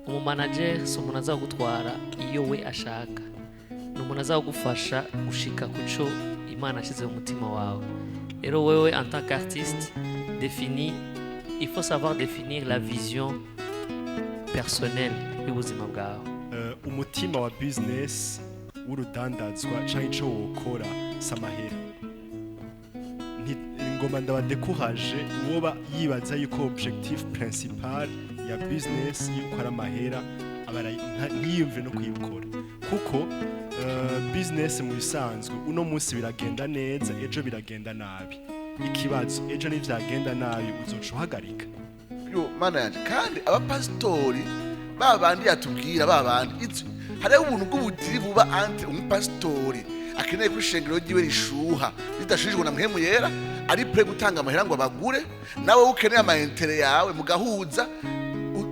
Umumanager si umuntu azagutwara iyo we ashaka, ni umuntu azagufasha gushika ku cyo Imana ashyize mu mutima wawe. Rero wewe en tant qu'artiste défini, il faut savoir définir la vision personnelle y'ubuzima bwawe. Umutima wa business w'urudandazwa canke ico wokora si amahera. Ngoma ndabadekuraje uwoba yibaza yuko objectif principal ya business yuko ari amahera, ntiyumve no kuyikora, kuko business mu bisanzwe uno munsi biragenda neza, ejo biragenda nabi. Ikibazo, ejo nivyagenda nabi uzoca uhagarika? Yo Mana yanje! Kandi abapasitori ba bandi yatubwira, ba bandi hariho ubuntu bw'ubudiri buba entre umupasitori akeneye ko ishengero ryiwe rishuha ridashuhijwe na Mpwemu Yera, ari prêt gutanga amahera ngo abagure, nawe ukeneye ama intérêts yawe mugahuza.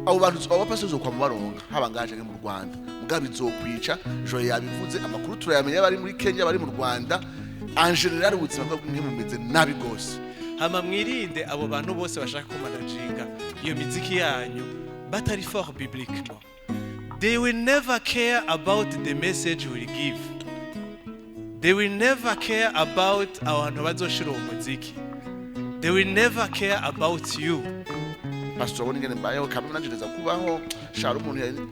Abo bantu, abo bapasitori uzokwama baronka haba ngaha canke mu Rwanda, mugabo bizokwica. Joye yabivuze, amakuru turayamenya, bari muri Kenya, bari mu Rwanda, en général ubuzima bwabo bumeze nabi gose. Hama mwirinde abo bantu bose bashaka kumanaginga iyo miziki yanyu batari fort bibliquement. They will never care about the message we give, they will never care about abantu bazoshira uwo muziki, they will never care about you. Pastor, abona ingene mbayeho kamwe nanjye kubaho shara umuntu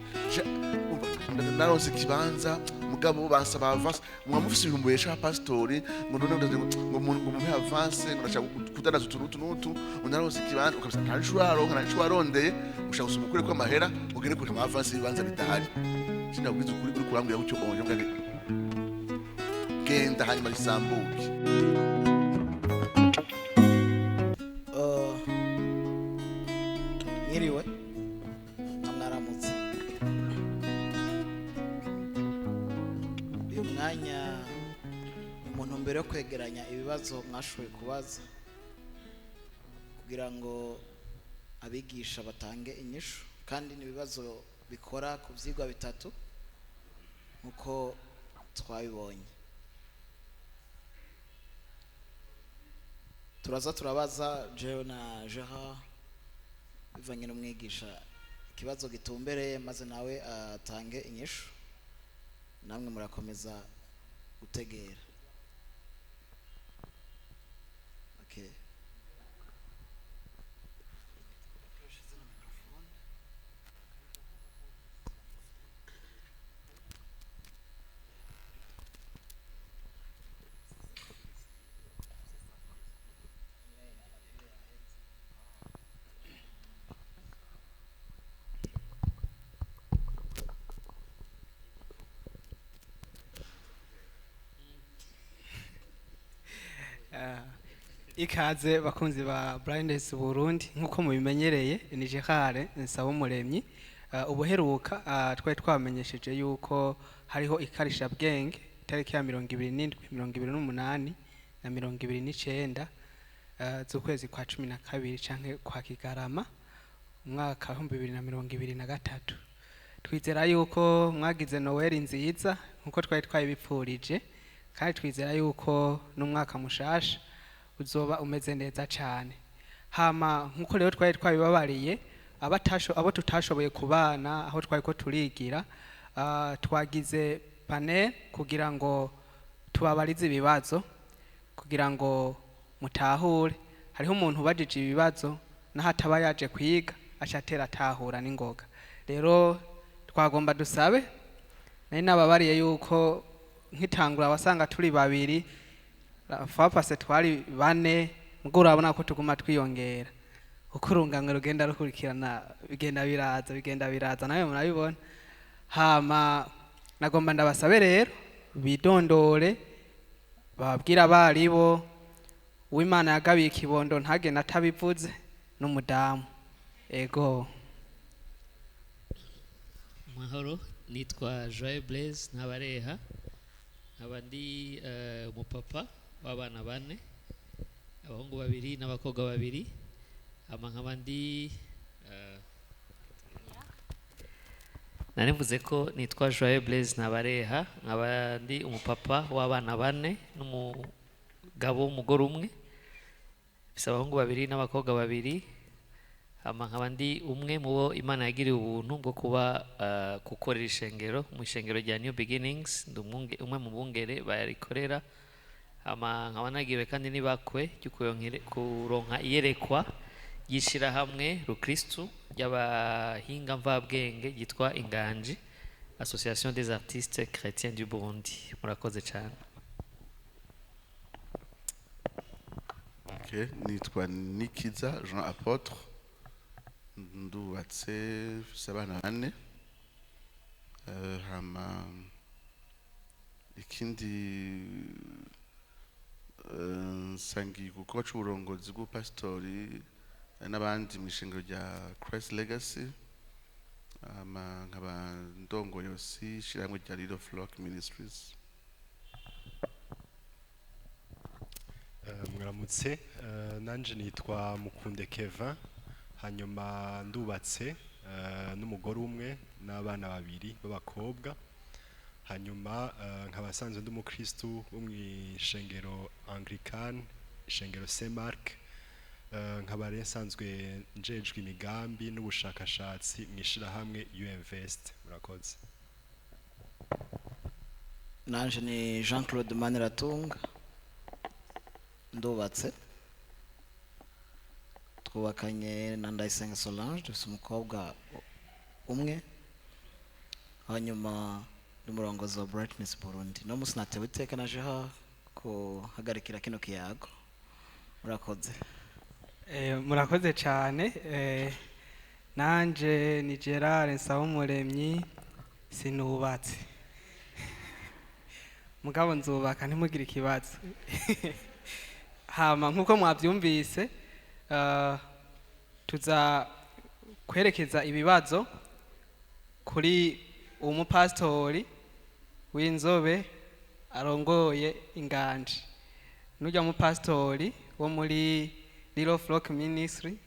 umva, naronse ikibanza, mugabo bansaba avance. Mwa mufise ibihumbi yesha pastori ngo none ngo mumpe avance, ngo ndashaka kudandaza utu n'utu n'utu, ngo naronse ikibanza. Ukabisa nta nico uraronka, nta nico warondeye, ushaka gusoma ukuri kw'amahera ugende kureka ama avance y'ibibanza bidahari. Sinabwiza ukuri, uri kurambwira gutyo onje mbwa genda hanyuma risambuke. Mwiriwe, mwaramutse. Uyu mwanya ni mu ntumbero yo kwegeranya ibibazo mwashoboye kubaza kugira ngo abigisha batange inyishu, kandi ni ibibazo bikora ku byigwa bitatu nk'uko twabibonye. Turaza turabaza jewe na Gerard bivanye n'umwigisha ikibazo gitumbereye, maze nawe atange inyishu, namwe murakomeza gutegera. Okay. Ikaze bakunzi ba Blindness Burundi. Nkuko mubimenyereye ni Gerard Nsabumuremyi. Ubuheruka twari twamenyesheje yuko hariho ikarisha bwenge itariki ya 27, 28 na 29 z'ukwezi kwa 12 canke kwa Kigarama umwaka wa 2023. Twizera yuko mwagize Noel nziza nkuko twari twabipfurije, kandi twizera yuko n'umwaka mushasha uzoba umeze neza cyane. Hama nkuko rero twari twabibabariye, abo tutashoboye kubana aho twari ko turigira, twagize panel kugira ngo tubabarize ibibazo kugira ngo mutahure. Hariho umuntu ubajije ibibazo naho ataba yaje kwiga aca atera atahura n'ingoga. Rero twagomba dusabe, nari nababariye yuko nkitangura wasanga turi babiri, fapase twari bane, ubwo urabona ko tuguma twiyongera uko urunganwe rugenda rukurikirana, bigenda biraza, bigenda biraza, nawe murabibona. Hama nagomba ndabasabe rero bidondore, bababwire abaribo. Uwimana yagabiye ikibondo ntagende atabivuze, n'umudamu. Ego. Mahoro, nitwa Joye Blaise Ntabareha, nkaba ndi umupapa w'abana bane, abahungu babiri n'abakobwa babiri. Hama nkaba ndi nari mvuze ko nitwa Joye Blaise Ntabareha, nkaba ndi umupapa w'abana bane n'umugabo w'umugore umwe, mfise abahungu babiri n'abakobwa babiri. Hama nkaba ndi umwe mu bo Imana yagiriye ubuntu bwo kuba gukorera ishengero mu ishengero rya New Beginnings. Ndi umwe mu bungere bayarikorera. Hama nkaba nagiriwe kandi n'ibakwe ryo kuronka iyerekwa ry'ishirahamwe rukristu ry'abahinga mvabwenge ryitwa Inganji, Association des artistes chrétiens du Burundi. Murakoze cyane. Okay, nitwa Nikiza Jean Apôtre, ndubatse, mfise abana bane. Hama ikindi, nsangiye igikorwa c'uburongozi bw'ubupasitori n'abandi mu ishengero rya Christ Legacy. Hama nkaba ndongoye aussi ishirahamwe rya Little Flock Ministries. Mwaramutse, nanje nitwa Mukunde Kevin. Hanyuma ndubatse, n'umugore umwe n'abana babiri b'abakobwa. Hanyuma nkaba nsanzwe ndi umukristu wo mw'ishengero Anglican, ishengero Saint Mark. Nkaba rero nsanzwe njejwe imigambi n'ubushakashatsi mw'ishirahamwe UInvest. Murakoze. Nanje ni Jean Claude Maniratunga, ndubatse, twubakanye na Ndayisenga Solange, dufite umukobwa umwe. Hanyuma ndi umurongozi wa Brightness Burundi. No munsi natewe iteka naje ha kuhagarikira kino kiyago. Murakoze. Murakoze cyane. Nanje ni Gerard Nsabumuremyi, sinubatse mugabo nzubaka, ntimugire ikibazo. Hama nkuko mwabyumvise, tuza kwerekeza ibibazo kuri umupasitori w'inzobe arongoye Inganji, n'ujya mupasitori wo muri Little Flock Ministry,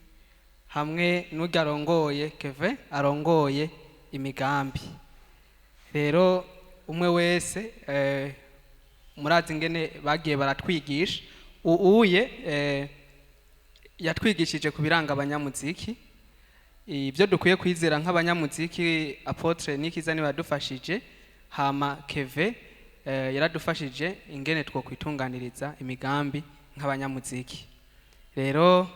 hamwe n'ujya arongoye Keve, arongoye imigambi. Rero umwe wese, murazi ingene bagiye baratwigisha. Uye yatwigishije ku biranga abanyamuziki, ibyo dukwiye kwizera nk'abanyamuziki. Apôtre Nikiza niwe yadufashije. Hama Keve yaradufashije ingene twokwitunganiriza imigambi nk'abanyamuziki. Rero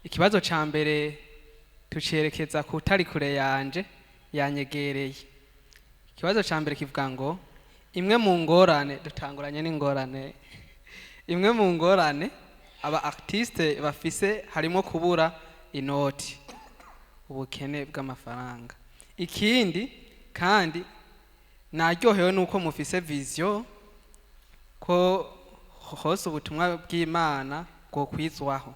ikibazo ca mbere tucerekeza kutari kure yanje, yanyegereye. Ikibazo ca mbere kivuga ngo imwe mu ngorane dutanguranye n'ingorane, imwe mu ngorane aba artiste bafise harimo kubura inoti, ubukene bw'amafaranga. Ikindi kandi naryohewe nuko mufise vision ko hose ubutumwa bw'Imana bwokwizwaho,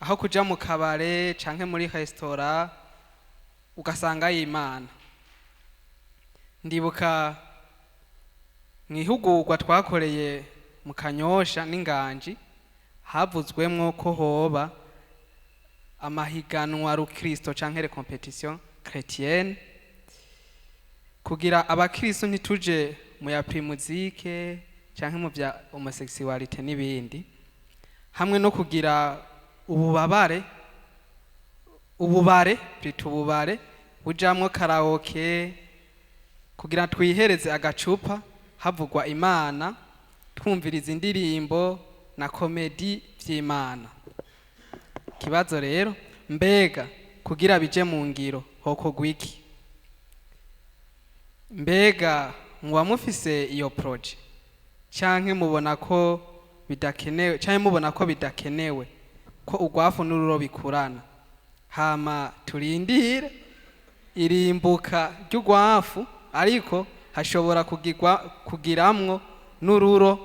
aho kuja mu kabare canke muri restaurant ugasanga y'Imana. Ndibuka mwihugurwa twakoreye mu Kanyosha n'Inganji, havuzwemwo ko hoba amahiganwa rukristo canke les compétitions chrétiennes, kugira abakristo ntituje mu ya Primusic canke mu bya homosexualité n'ibindi, hamwe no kugira ububabare, ububare plutôt, ububare bujamwo karaoke, kugira twihereze agacupa havugwa Imana, twumviriza indirimbo na comédie vy'Imana. Ikibazo rero, mbega kugira bije mu ngiro hokorwa iki? Mbega muba mufise iyo projet, canke mubona ko bidakenewe, canke mubona ko bidakenewe ko urwafu n'ururo bikurana, hama turindire irimbuka ry'urwafu, ariko hashobora kugirwa kugiramwo n'ururo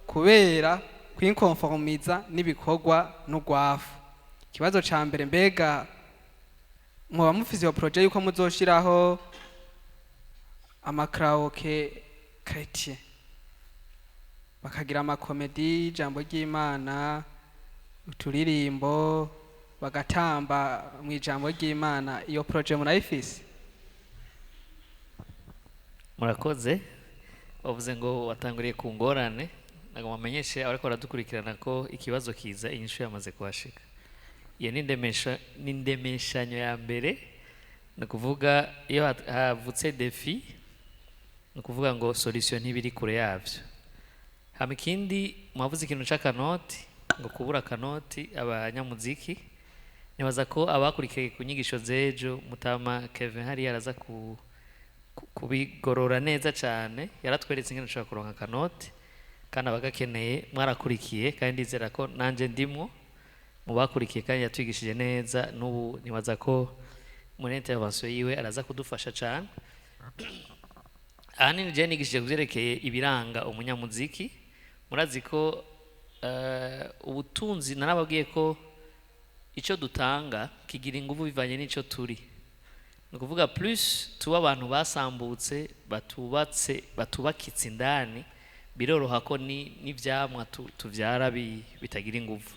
kubera kwinkonformiza n'ibikorwa n'urwafu? Ikibazo ca mbere, mbega muba mufise iyo projet yuko muzoshiraho ama karaoke chrétien, bakagira ama comédie, ijambo ry'Imana, uturirimbo, bagatamba mu ijambo ry'Imana? Iyo projet murayifise? Murakoze. Bavuze ngo watanguriye ku ngorane. Ntabwo bamenyeshe abariko baradukurikirana ko ikibazo kiza inyishu yamaze kuhashika. Iyo ni indemesha, ni indemeshanyo ya mbere. Ni ukuvuga iyo havutse défi, ni ukuvuga ngo solution ntibiri kure yavyo. Hama ikindi, mwavuze ikintu c'akanoti, ngo kubura akanoti abanyamuziki. Nibaza ko abakurikiye ku nyigisho z'ejo, mutama Kevin hariya araza kubigorora neza cyane. Yaratweretse ingene ushobora kuronka akanoti, kandi abagakeneye mwarakurikiye, kandi ndizera ko nanje ndimwo mu bakurikiye, kandi yatwigishije neza. N'ubu nibaza ko muri intervention yiwe araza kudufasha cyane. Ahanini je nigishije kuvyerekeye ibiranga umunyamuziki. Murazi ko ubutunzi, narababwiye ko icyo dutanga kigira ingufu bivanye n'icyo turi. Ni ukuvuga plus tuba abantu basambutse, batubatse, batubakitse indani, biroroha ko ni n'ivyamwa tuvyara bitagira ingufu.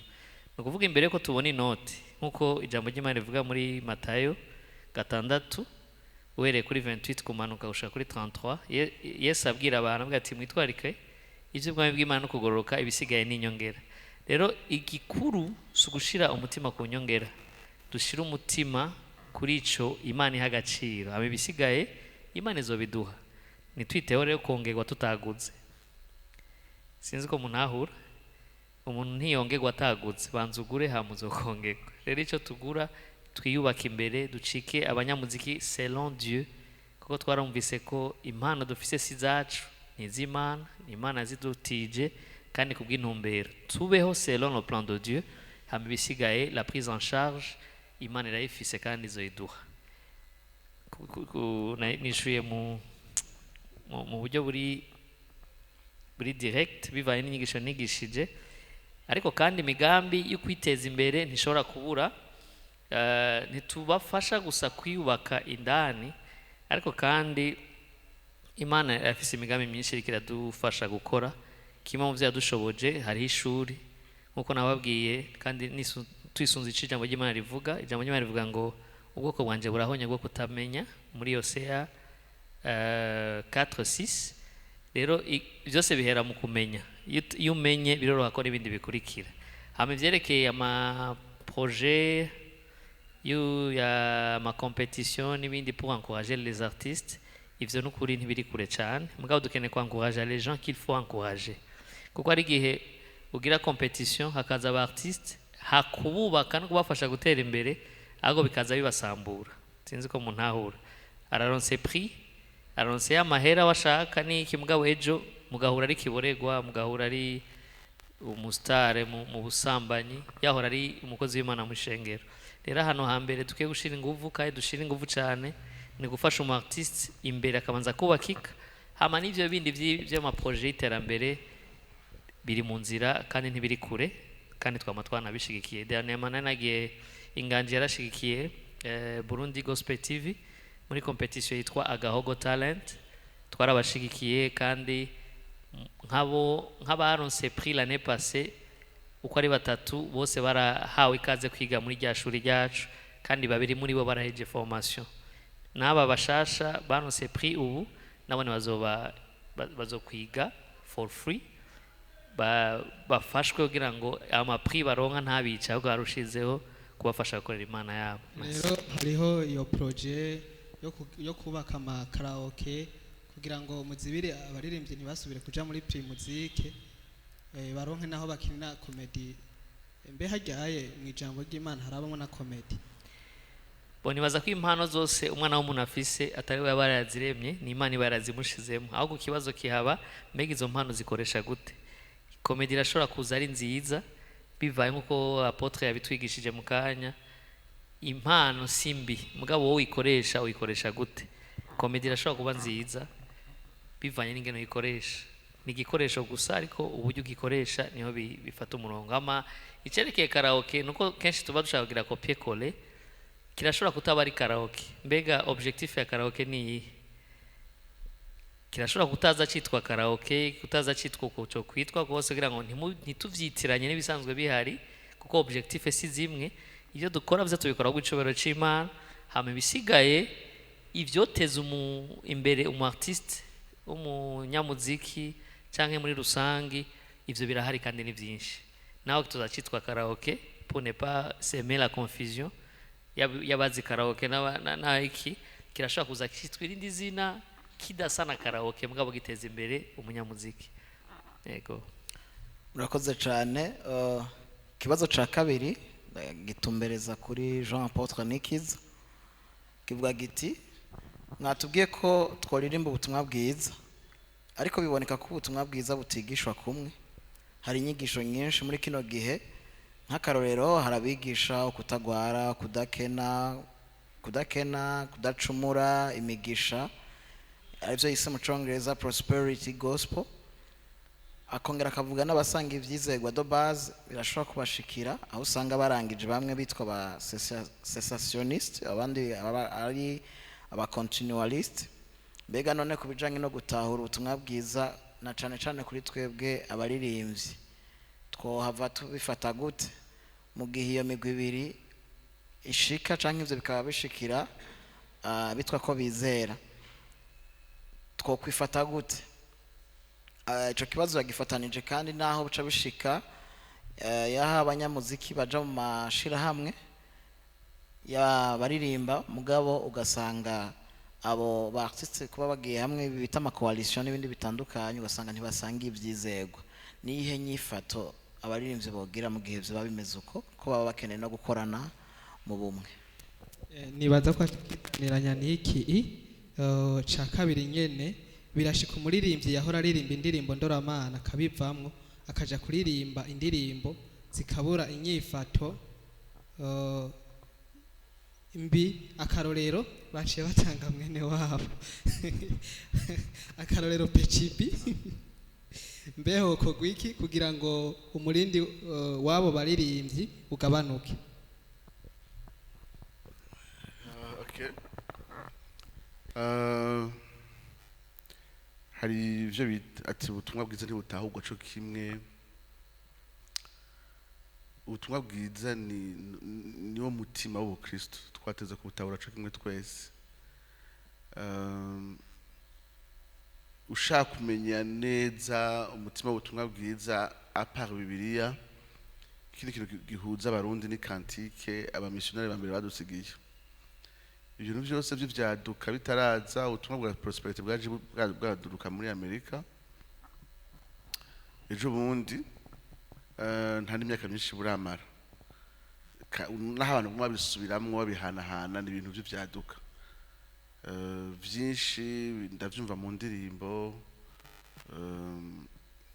Ni ukuvuga imbere ko tubona inoti, nk'uko ijambo ry'Imana rivuga muri Matayo 6, uhereye kuri 28 kumanuka gushika kuri 33, Yesu abwira abantu, avuga ati: "Mwitwarike iby'ubwami bw'Imana no kugororoka, ibisigaye ni inyongera." Rero igikuru si ugushira umutima ku nyongera, dushire umutima kuri ico Imana iha agaciro, hama ibisigaye Imana izobiduha. Ntitwiteho rero kongerwa tutaguze. Sinzi ko munahura. Umuntu ntiyongerwa atagutse. Banza ugure, hama uzokongerwa. Rero icyo tugura, twiyubake imbere, ducike abanyamuziki selon Dieu, kuko twarumvise ko impano dufise si zacu, ni iz'Imana, ni Imana yazidutije, kandi kubw'intumbero tubeho selon le plan de Dieu. Hama ibisigaye, la prise en charge, Imana irayifise kandi izoyiduha. Nishuye mu buryo buri direct bivanye n'inyigisho nigishije. Ariko kandi imigambi yo kwiteza imbere ntishobora kubura. Ntitubafasha gusa kwiyubaka indani, ariko kandi Imana irafise imigambi myinshi iriko iradufasha gukora. Kimwe mu vyo yadushoboje, hariho ishuri, nk'uko nababwiye, kandi twisunze ico ijambo ry'Imana rivuga. Ijambo ry'Imana rivuga ngo ubwoko bwanje burahonye bwo kutamenya, muri Yoseya 4 6. Rero byose bihera mu kumenya. Iyo umenye, biroroha ko n'ibindi bikurikira. Hama ivyerekeye ama projet ya ama compétition n'ibindi pour encourager les artistes, ivyo n'ukuri ntibiri kure cyane. Mugabo dukeneye ku encourager les gens qu'il faut encourager, kuko hari igihe ugira compétition, hakaza aba artiste, hakububaka no kubafasha gutera imbere, ahubwo bikaza bibasambura. Sinzi ko muntahura. Araronse prix, araronse y'amahera washaka n'iki, mugabo ejo mugahura ari kiboregwa, mugahura ari umusitare mu busambanyi, yahora ari umukozi w'Imana mu ishengero. Rero ahantu hambere dukwiye gushira inguvu, kandi dushira inguvu cyane, ni gufasha umu artiste imbere akabanza kubakika. Hama n'ivyo bindi vy'ama projet y'iterambere biri mu nzira kandi ntibiri kure, kandi twama twanabishigikiye. Dernièrement nari nagiye, Inganji yarashigikiye Burundi Gospel TV muri compétition yitwa Agahogo Talent. Twarabashigikiye, kandi nk'abo nk'abaronse prix l'année passée uko ari batatu, bose barahawe ikaze kwiga muri rya shuri ryacu, kandi babiri muri bo baraheje formation. N'aba bashasha baronse prix ubu, nabone bazoba bazokwiga for free, bafashwe kugira ngo ama prix baronka ntabica, ahubwo barushizeho kubafasha gukorera Imana yabo. Rero hariho iyo projet yo kubaka ama karaoke kugira ngo muzibire abaririmbyi ntibasubire kuja muri Primusic, baronke naho bakinira comédie. Mbe haryaye mu ijambo ry'Imana harabamo na comédie? Bo, nibaza ko impano zose umwana w'umuntu afise atari we yaba yaraziremye, ni Imana iba yarazimushizemo. Ahubwo ikibazo kihaba, mbega izo mpano zikoresha gute? Comédie irashobora kuza ari nziza, bivaye nk'uko apôtre yabitwigishije mu kanya. Impano si mbi, mugabo wowe uyikoresha, uyikoresha gute? Comédie irashobora kuba nziza bivanye n'ingeno uyikoresha. Ni igikoresho gusa, ariko uburyo ugikoresha niho bifata umurongo. Ama icyerekeye karaoke, nuko kenshi tuba dushaka kugira copier coller, kirashobora kutaba ari karaoke. Mbega objectif ya karaoke ni iyihe? Kirashobora kutaza cyitwa karaoke, kutaza cyitwa uko cyo kwitwa kose, kugira ngo ntituvyitiranye n'ibisanzwe bihari, kuko objectif si zimwe. Ibyo dukora byo tubikora ku c'Imana. Hama ibisigaye, ivyoteza imbere umu artiste w'umunyamuziki canke muri rusangi, ivyo birahari kandi ni vyinshi. Nawe tuzacitwa karaoke. pour ne pas semer la confusion y'abazi karaoke na iki kirashobora kuza kitwa irindi zina kidasa na karaoke, mugabo giteza imbere umunyamuziki. Yego. Murakoze cyane. Ikibazo cya kabiri gitumbereza kuri Jean Apôtre Nikiza, kivuga giti: "Mwatubwiye ko twaririmba ubutumwa bwiza, ariko biboneka ko ubutumwa bwiza butigishwa kumwe. Hari inyigisho nyinshi muri kino gihe. Nk'akarorero, hari abigisha kutagwara, kudakena, kudacumura, imigisha, aribyo yise mu Congereza prosperity gospel." Akongera akavuga n'abasanga ibyizerwa de base birashobora kubashikira, aho usanga barangije bamwe bitwa ba cessationiste, abandi ari aba continualiste. Mbega none ku bijanye no gutahura ubutumwa bwiza, na cane cane kuri twebwe abaririmbyi, twohava tubifata gute mu gihe iyo migwi ibiri ishika, canke ivyo bikaba bishikira bitwa ko bizera? Twokwifata gute? Ico kibazo yagifatanije kandi naho buca bishika yaha abanyamuziki baja mu mashirahamwe y'abaririmba, mugabo ugasanga abo ba artiste kuba bagiye hamwe bita ama coalition n'ibindi bitandukanye, ugasanga ntibasanga ivyizegwa. Niyihe nyifato abaririmbyi bogira mu gihe vyoba bimeze uko, ko baba bakeneye no gukorana mu bumwe? Nibaza ko ataniranya n'iki ca kabiri nyene. Birashika umuririmbyi yahora aririmba indirimbo ndoramana akabivamwo, akaja kuririmba indirimbo zikabura inyifato mbi. Akarorero baciye batanga mwene wabo, akarorero Pecibi. Mbeho kogwa iki kugira ngo umurindi w'abo baririmbyi ugabanuke? Okay. Hari ivyo bita ati ubutumwa bwiza ntibutahurwa co kimwe. Ubutumwa bwiza ni niwo mutima w'ubukristo, twateze kubutahura co kimwe twese. Ushaka kumenya neza umutima w'ubutumwa bwiza, à part Bibiliya, ikindi kintu gihuza Abarundi ni cantique abamisiyonari ba mbere badusigiye. Ibintu byose by'ivyaduka bitaraza, ubutumwa bwa prosperity bwaje bwaduruka muri Amerika ejo bundi, nta n'imyaka myinshi buramara. Naho abantu baguma babisubiramwo, babihanahana, ni ibintu vy'ivyaduka. Vyinshi ndavyumva mu ndirimbo,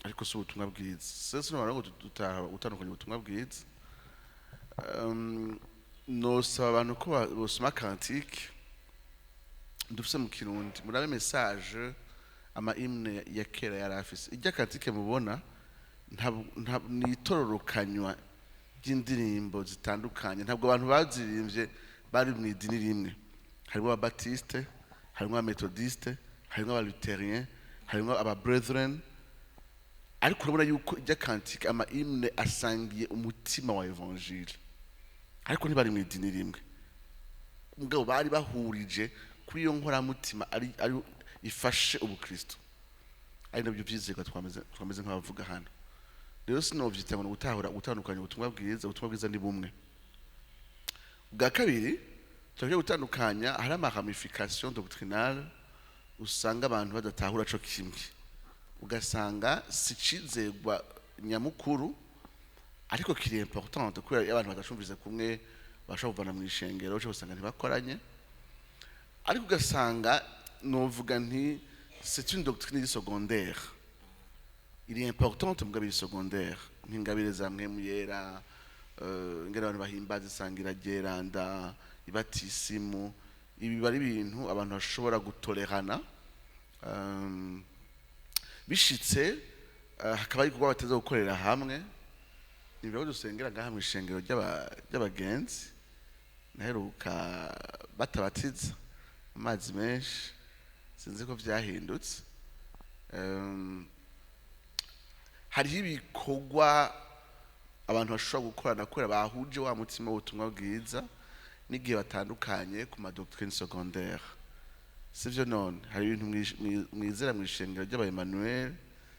ariko si ubutumwa bwiza. Sese nobara ngo gutandukanya ubutumwa bwiza. Nosaba abantu ko bosoma cantique dufise mu Kirundi, murabe message ama hymne ya kera yari afise. Irya cantique mubona ni itororokanywa ry'indirimbo zitandukanye. Ntabwo abantu bazirimbye bari mu idini rimwe. Harimo Ababatiste, harimo Abametodiste, harimo Abalutherien, harimo Aba Brethren, ariko urabona yuko irya cantique, ama hymne asangiye umutima wa évangile, ariko ntibari mu idini rimwe. Mugabo bari bahurije kuri iyo nkoramutima ari ifashe ubukristo, ari nabyo vyizerwa twameze nk'abavuga hano. Rero sinovyita ngo ni gutahura gutandukanya ubutumwa bwiza. Ubutumwa bwiza ni bumwe. Ubwa kabiri turakwiye gutandukanya, hari ama ramification doctrinale usanga abantu badatahura co kimwe, ugasanga si icizerwa nyamukuru, ariko kiri important, kubera iyo abantu badacumvise kumwe bashobora kuvana mu ishengero, cyo usanga ntibakoranye. Ariko ugasanga novuga nti c'est une doctrine secondaire, il est importante, mugabo iri secondaire, nk'ingabire za Mpwemu Yera, ingene abantu bahimbaza isangira ryeranda, ibatisimu. Ibi biba ari ibintu abantu bashobora gutolerana. Bishitse hakaba ari ibikorwa bateza gukorera hamwe. Ni ibiro dusengera ngaha mu ishengero ry'abagenzi, naheruka batabatiza amazi menshi, sinzi ko vyahindutse. Hariho ibikorwa abantu bashobora gukorana kubera bahuje wa mutima w'ubutumwa bwiza, n'igihe batandukanye ku ma doctrine secondaire. Sivyo none? Hari ibintu mwizera mu ishengero ry'aba Emmanuel.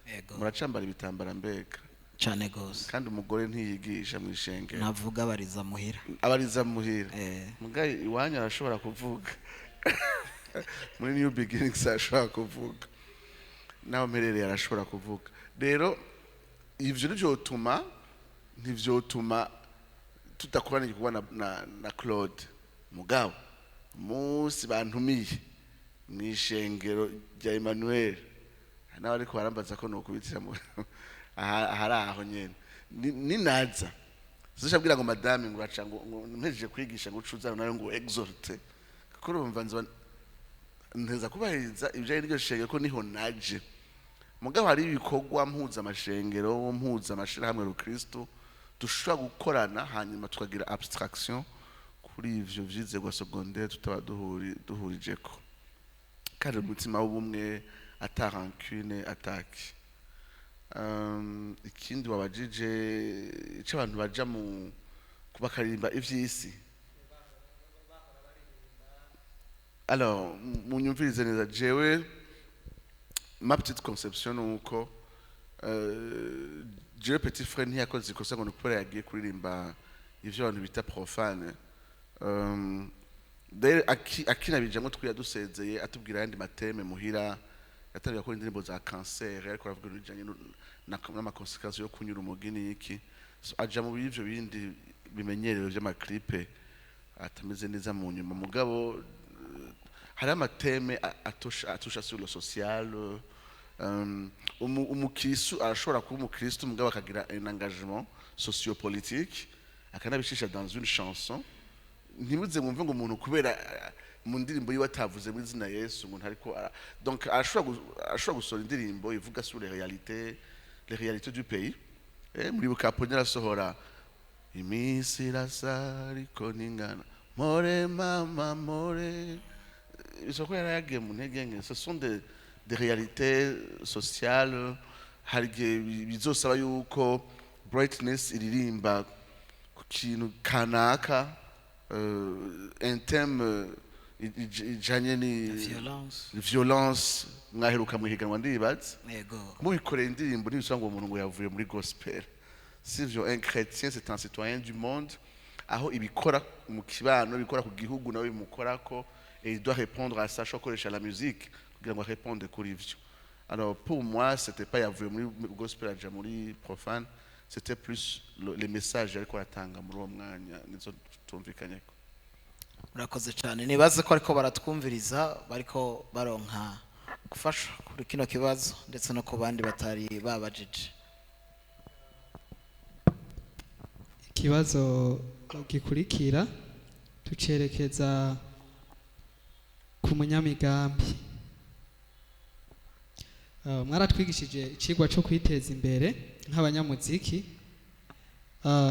Yego. Muracambara ibitambara mbega? Cyane gose. Kandi umugore ntiyigisha mu ishengero. Ntavuga, abariza muhira. Abariza muhira. Eh. Muga iwanyu arashobora kuvuga, muri New Beginnings arashobora kuvuga, naho mperereye arashobora kuvuga. Rero ivyo ntivyotuma tudakorana igikorwa na Claude. Mugabo umunsi bantumiye mu ishengero rya Emmanuel, nawe ariko barambaza ko nokubitira mu ahari aho nyene. Ninaza zishabwira ngo madame ngo uraca ngo mpejeje kwigisha ngo ucuza nayo ngo exhorte, kuko urumva nzoba nteza kubahiriza ibijanye n'iryo shengero ko niho naje. Mugabo hari ibikorwa mpuzamashengero, mpuzamashirahamwe rukristo dushobora gukorana, hanyuma tukagira abstraction kuri ivyo vyizegwa secondaire tutaba duhurijeko, kandi umutima w'ubumwe, ata rancune ataki. Ikindi wabajije, ico abantu baja mu bakaririmba ivy'isi. Alors, munyumvirize neza, jewe ma petite conception ni uko jewe petit frère ntiyakoze ikosa ngo ni ukubera yagiye kuririmba ivyo abantu bita profane. D'ailleurs akinabijamwo twiyadusezeye atubwira ayandi ma thèmes muhira, yatangiye gukora indirimbo za cancer, ariko aravuga ibintu bijanye n'ama conséquences yo kunyura umugi n'iki. So, aja mu b'ivyo bindi bimenyerewe vy'ama clips atameze neza mu nyuma. Mugabo hari ama thèmes atusha sur le social. Umukristu arashobora kuba umukristu, mugabo akagira un engagement sociopolitique, akanabishisha dans une chanson. Ntimuze mwumve ngo umuntu kubera mu ndirimbo yiwe atavuze mu izina Yesu ngo ntariko donc arashobora gusohora indirimbo ivuga sur les réalités du pays. Muribuka Apollinaire arasohora "Iminsi irasa ariko ntingana, more mama more", isoko yarayagiye mu ntege nke. Ce sont des réalités sociales. Hari igihe bizosaba yuko Brightness iririmba ku kintu kanaka, un thème ijanye ni Violence. Violence. Mwaheruka mu higanwa, ndibaza Yego. mubikoreye indirimbo, ntibisaba ngo umuntu ngo yavuye muri gospel, sivyo. Un chrétien, c'est un citoyen du monde, aho ibikora mu kibano, ibikora ku gihugu, nawe bimukorako, et il doit répondre à ça. Ashobora gukoresha la musique kugira ngo réponde kuri ivyo. Alors pour moi, c'était pas yavuye muri gospel aja muri profane, c'était plus les messages ariko aratanga muri uwo mwanya, nizo tumvikanyeko. Murakoze cyane. Nibaze ko ariko baratwumviriza, bariko baronka gufasha kuri kino kibazo ndetse no ku bandi batari babajije. Ikibazo gikurikira tucerekeza ku munyamigambi. Mwaratwigishije icigwa cyo kwiteza imbere nk'abanyamuziki.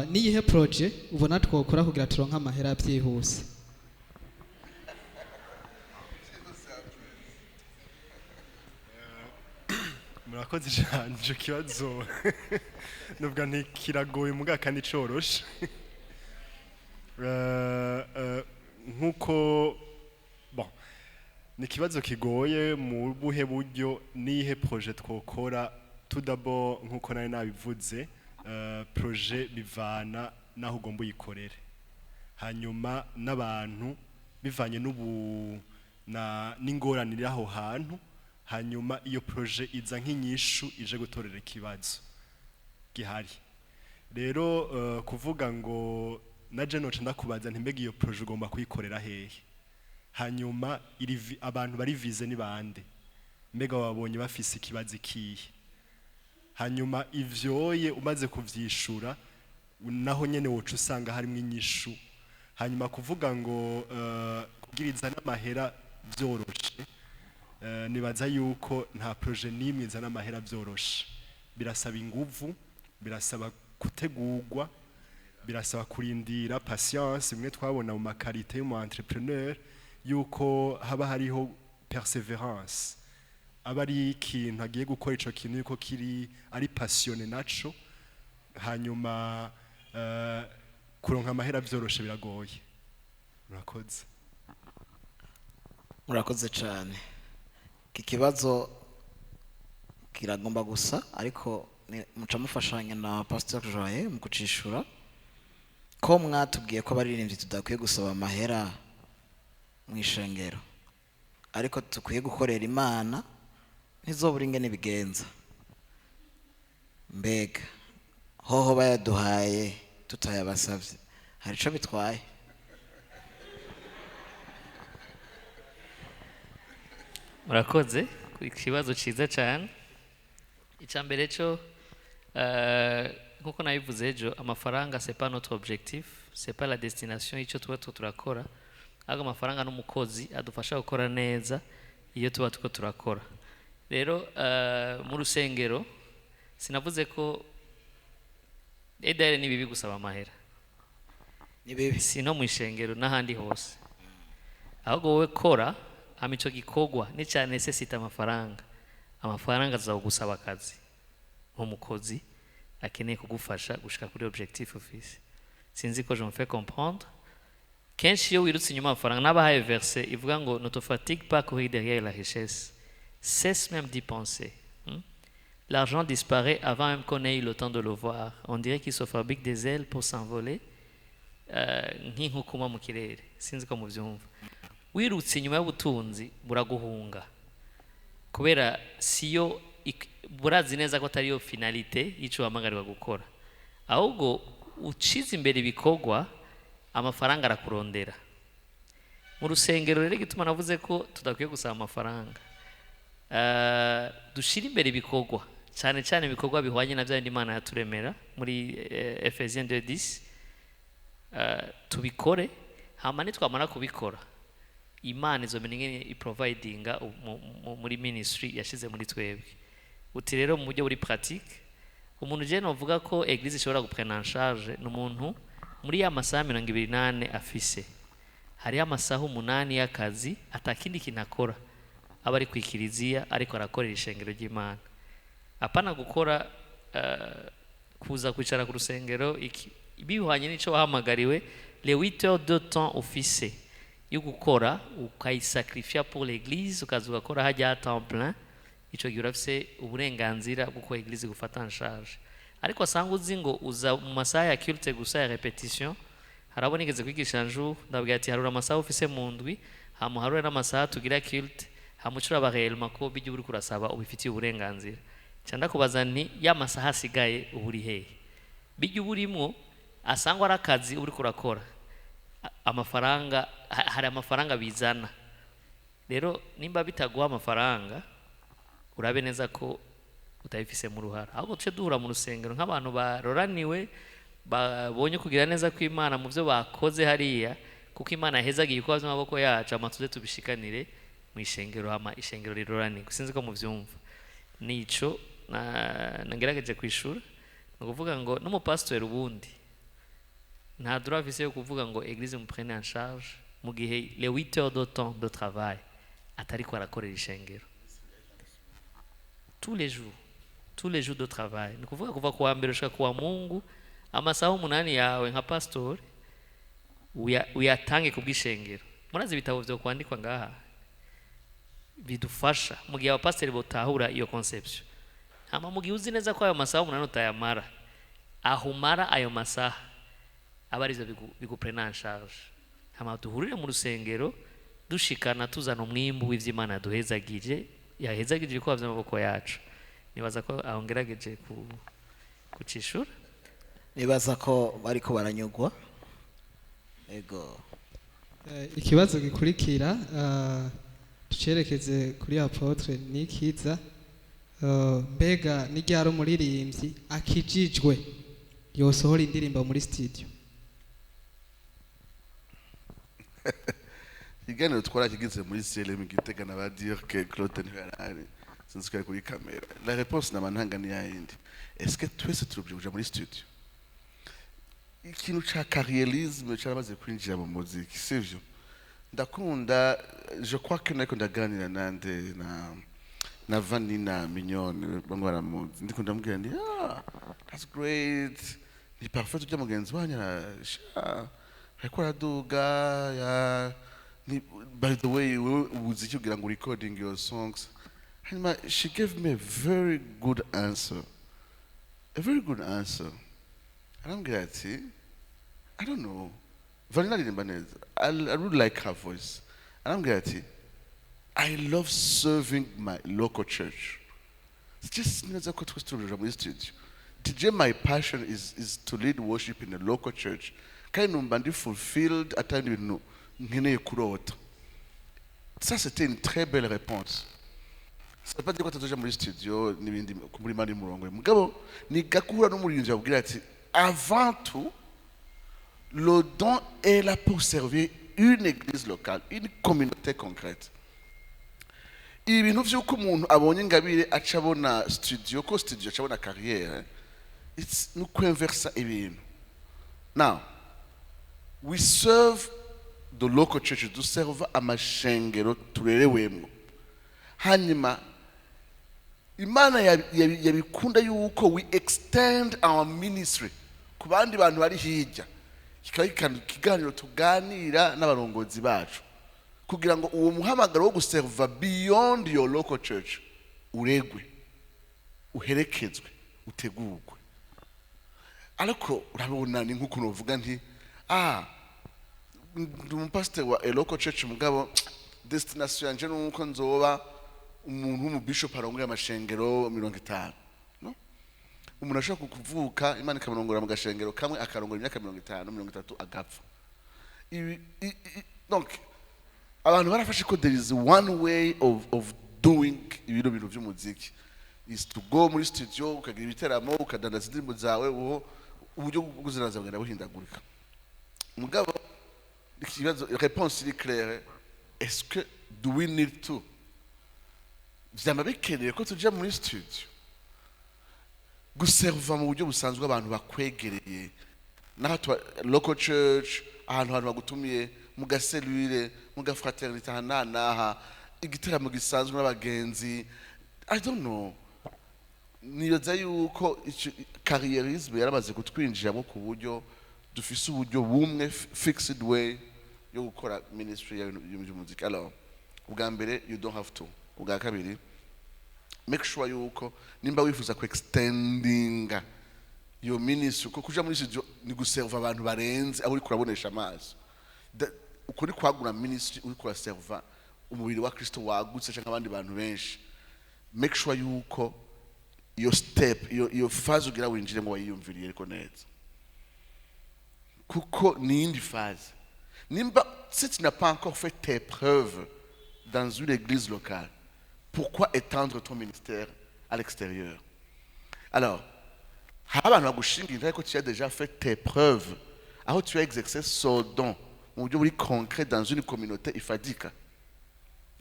Niyihe projet ubona twokora kugira turonke amahera byihuse? Murakoze cyane. Icyo kibazo nuvuga nti kiragoye muga kandi coroshe. Nkuko bon, ni ikibazo kigoye mu buhe buryo? Nihe projet twokora? Tout d'abord, nkuko nari nabivuze, projet bivana naho ugomba uyikorere, hanyuma n'abantu bivanye n'ubu na n'ingorane iri aho hantu, hanyuma iyo projet iza nk'inyishu ije gutorera ikibazo gihari. Rero kuvuga ngo naje noca ndakubaza nti: mbega iyo projet ugomba kuyikorera hehe? Hanyuma abantu bari visés ni bande? Mbega wabonye bafise ikibazo ikihe? Hanyuma ivyoye umaze kuvyishura, naho nyene woca usanga harimo inyishu. Hanyuma kuvuga ngo kugira izane amahera vyoroshe, nibaza yuko nta projet n'imwe izana amahera vyoroshe. Birasaba inguvu, birasaba gutegurwa, birasaba kurindira, patience, imwe twabona mu ma qualités y'umu entrepreneur, yuko haba hariho persévérance, aba ari ikintu agiye gukora, ico kintu yuko kiri ari passionné naco. Hanyuma kuronka amahera vyoroshe biragoye. Murakoze. Murakoze cyane. Iki kibazo kiragomba gusa, ariko Muca mufashanya na Pastor Joye mu kucishura. Ko mwatubwiye ko abaririmbyi tudakwiye gusaba amahera mu ishengero, ariko dukwiye gukorera Imana, ntizobura ingene ibigenza, mbega hoho bayaduhaye tutayabasavye hari ico bitwaye? Murakoze ku kibazo cyiza cyane. Icya mbere cyo, nkuko nabivuze ejo, amafaranga c'est pas notre objectif, c'est pas la destination y'icyo tuba turiko turakora, ahubwo amafaranga n'umukozi adufasha gukora neza iyo tuba turiko turakora. Rero mu rusengero sinavuze ko edare ni bibi gusaba amahera. Ni bibi. Si no mu ishengero n'ahandi hose. Ahubwo wowe kora, hama ico gikorwa nica nécessite amafaranga, amafaranga azagusaba akazi nk'umukozi akeneye kugufasha gushika kuri objectif ufise. Sinzi ko je me fais comprendre. Kenshi iyo wirutse inyuma y'amafaranga, n'abahaye verset ivuga ngo: "Ne te fatigue pas à courir derrière la richesse, cesse même d'y penser." L'argent disparaît avant même qu'on ait eu le temps de le voir. On dirait qu'il se fabrique des ailes pour s'envoler, nk'inkukuma mu kirere. Sinzi ko mubyumva. Wirutse inyuma y'ubutunzi, buraguhunga, kubera siyo burazi neza ko atariyo finalité y'icyo uhamagarirwa gukora. Ahubwo ucize imbere ibikorwa, amafaranga arakurondera. Mu rusengero rero, igituma navuze ko tudakwiye gusaba amafaranga, dushire imbere ibikorwa, cyane cyane ibikorwa bihwanye na bya bindi Imana yaturemera muri Ephésiens 2:10. Tubikore, hama nitwamara kubikora, Imana izomenya ingene iprovidinga muri ministry yashize muri twebwe. Uti rero mu buryo buri pratique, umuntu je novuga ko église ishobora guprendre en charge ni umuntu muri ya masaha 24 afise, hariho amasaha 8 y'akazi atakindi kintu akora, aba ari ku ikiriziya ariko arakorera ishengero ry'Imana, apana gukora kuza kwicara ku rusengero. Iki bihwanye n'ico wahamagariwe, les 8 heures de temps ufise yo gukora ukayisacrifier pour l'église, ukaza ugakora hajya à temps plein, ico gihe urafise uburenganzira bw'uko église gufata en charge. Ariko asanga uzi ngo uza mu masaha ya culte gusa, ya répétition. Harabo nigeze kwigisha un jour, ndabwira ati: "Harura amasaha ufise mu ndwi, hama uharure n'amasaha tugira culte, hama uce uraba réellement ko bijya uriko urasaba ubifitiye uburenganzira." Nca ndakubaza nti: "Ya masaha asigaye uba uri hehe?" Bijya uba urimwo asangwa ari akazi uriko urakora. Amafaranga hari amafaranga bizana. Rero nimba bitaguha amafaranga, urabe neza ko utabifisemo uruhara. Ahubwo duce duhura mu rusengero nk'abantu baroraniwe, babonye kugira neza kw'Imana mu byo bakoze hariya, kuko Imana yahezagiye ibikorwa by'amaboko yacu, hama tuze tubishikanire mu ishengero, hama ishengero riroranirwe. Sinzi ko muvyumva. Nico nagerageje kwishura. Ni ukuvuga ngo n'umupasitori ubundi nta droit afise yo kuvuga ngo église me prenne en charge mu gihe les 8 heures de temps de travail atariko arakorera ishengero tous les jours, tous les jours de travail. Ni ukuvuga kuva kuwa mbere ushika kuwa Mungu, amasaha 8 yawe nka pastori uyatange ku bw'ishengero. Murazi ibitabo vyo kwandikwa ngaha bidufasha mu gihe abapasiteri botahura iyo conception. Hama mu gihe uzi neza ko ayo masaha 8 utayamara, aho umara ayo masaha aba arizo biguprena en charge, hama duhurire mu rusengero dushikana, tuzana umwimbu w'ivy'Imana yaduhezagije, yahezagije ibikorwa vy'amaboko yacu. Nibaza ko aho ngerageje kucishura. Nibaza ko bariko baranyugwa, ego. Ikibazo gikurikira, tucerekeze kuri apôtre Nikiza. Mbega ni ryari umuririmbyi akijijwe yosohora indirimbo muri studio? Ikiganiro twarakigize muri CLM Gitega na ba Dirk Claude, ntiyarari, sinzi ko ari kuri kamera. La réponse nama ntanga ni yayindi: est-ce que twese turubye kuja muri studio? Ikintu ca carriérisme caramaze kwinjira mu muziki, sivyo? Ndakunda, je crois que nariko ndaganira nande, na Vanina Mignone, bamwe baramuzi, ndiko ndamubwira nti: "Ah, that's great, ni parfait, ujya mugenzi wanyu arasha ariko araduga ya ni." By the way, wewe ubuze iki kugira ngo recording your songs? Hanyuma she gave me a very good answer. A very good answer. Arambwira ati, "I don't know, Vanilla aririmba neza. I really like her voice." Arambwira ati, "I love serving my local church. It's just neza ko twese turuja muri studio. DJ, my passion is to lead worship in a local church. Kandi numva ndi fulfilled, atari ibintu nkeneye kurota." Ça, c'était une très belle réponse. Ça veut pas dire ko atazoja muri studio n'ibindi muri mani murongo. Mugabo ni gakura n'umuririmbyi abwira ati, avant tout, le don est là pour servir une église locale, une communauté concrète. Ibintu vy'uko umuntu abonye ingabire aca abona studio, ko studio aca abona carrière, it's ni kwinversa ibintu. Now we serve the local church, duserva amashengero turerewemwo. Hanyuma Imana yabikunda yuko we extend our ministry ku bandi bantu bari hirya, kikaba ikiganiro tuganira n'abarongozi bacu kugira ngo uwo muhamagaro wo guserva beyond your local church uregwe, uherekezwe, utegurwe. Ariko urabona, ni nk'ukuntu uvuga nti, "Ah, ndi umupasiteri wa a local church, mugabo destination yanje ni uko nzoba umuntu w'umubishop arongoye amashengero 50." No umuntu ashobora kuvuka, Imana ikamurongora mu gashengero kamwe, akarongora imyaka 50, 30, agapfa. Donc abantu barafashe ko there is one way of doing ibino bintu by'umuziki, is to go muri studio, ukagira ibiteramo, ukadandaza indirimbo zawe. Uwo uburyo bwo kuziranza bugenda buhindagurika. Mugabo ikibazo, réponse iri claire: est-ce que do we need to, vyama bikeneye ko tuja muri studio? Guserva mu buryo busanzwe abantu bakwegereye, naho tuba local church, ahantu abantu bagutumiye mu ga cellule, mu ga fraternité, aha n'aha n'aha, igiteramo gisanzwe n'abagenzi, I don't know. Nibaza yuko carriérisme yaramaze kutwinjiramo ku buryo dufise uburyo bumwe, fixed way yo gukora ministry y'umuziki. Alors, ubwa mbere, you don't have to. Ubwa kabiri, make sure yuko nimba wifuza ku extendinga iyo ministry, kuko kuja muri studio ni guserva abantu barenze abo uriko urabonesha amaso. Uko ni kwagura ministry, uriko uraserva umubiri wa Kristo wagutse canke abandi bantu benshi. Make sure yuko iyo step, iyo phase ugira winjire ngo wayiyumviriye ariko neza, kuko ni iyindi phase. Nimba si tu n'as pas encore fait tes preuves dans une église locale, pourquoi étendre ton ministère à l'extérieur? Alors hari abantu bagushinga intahe ko tu as déjà fait tes preuves, aho tu as exercé ce don mu buryo buri concret dans une communauté ifadika.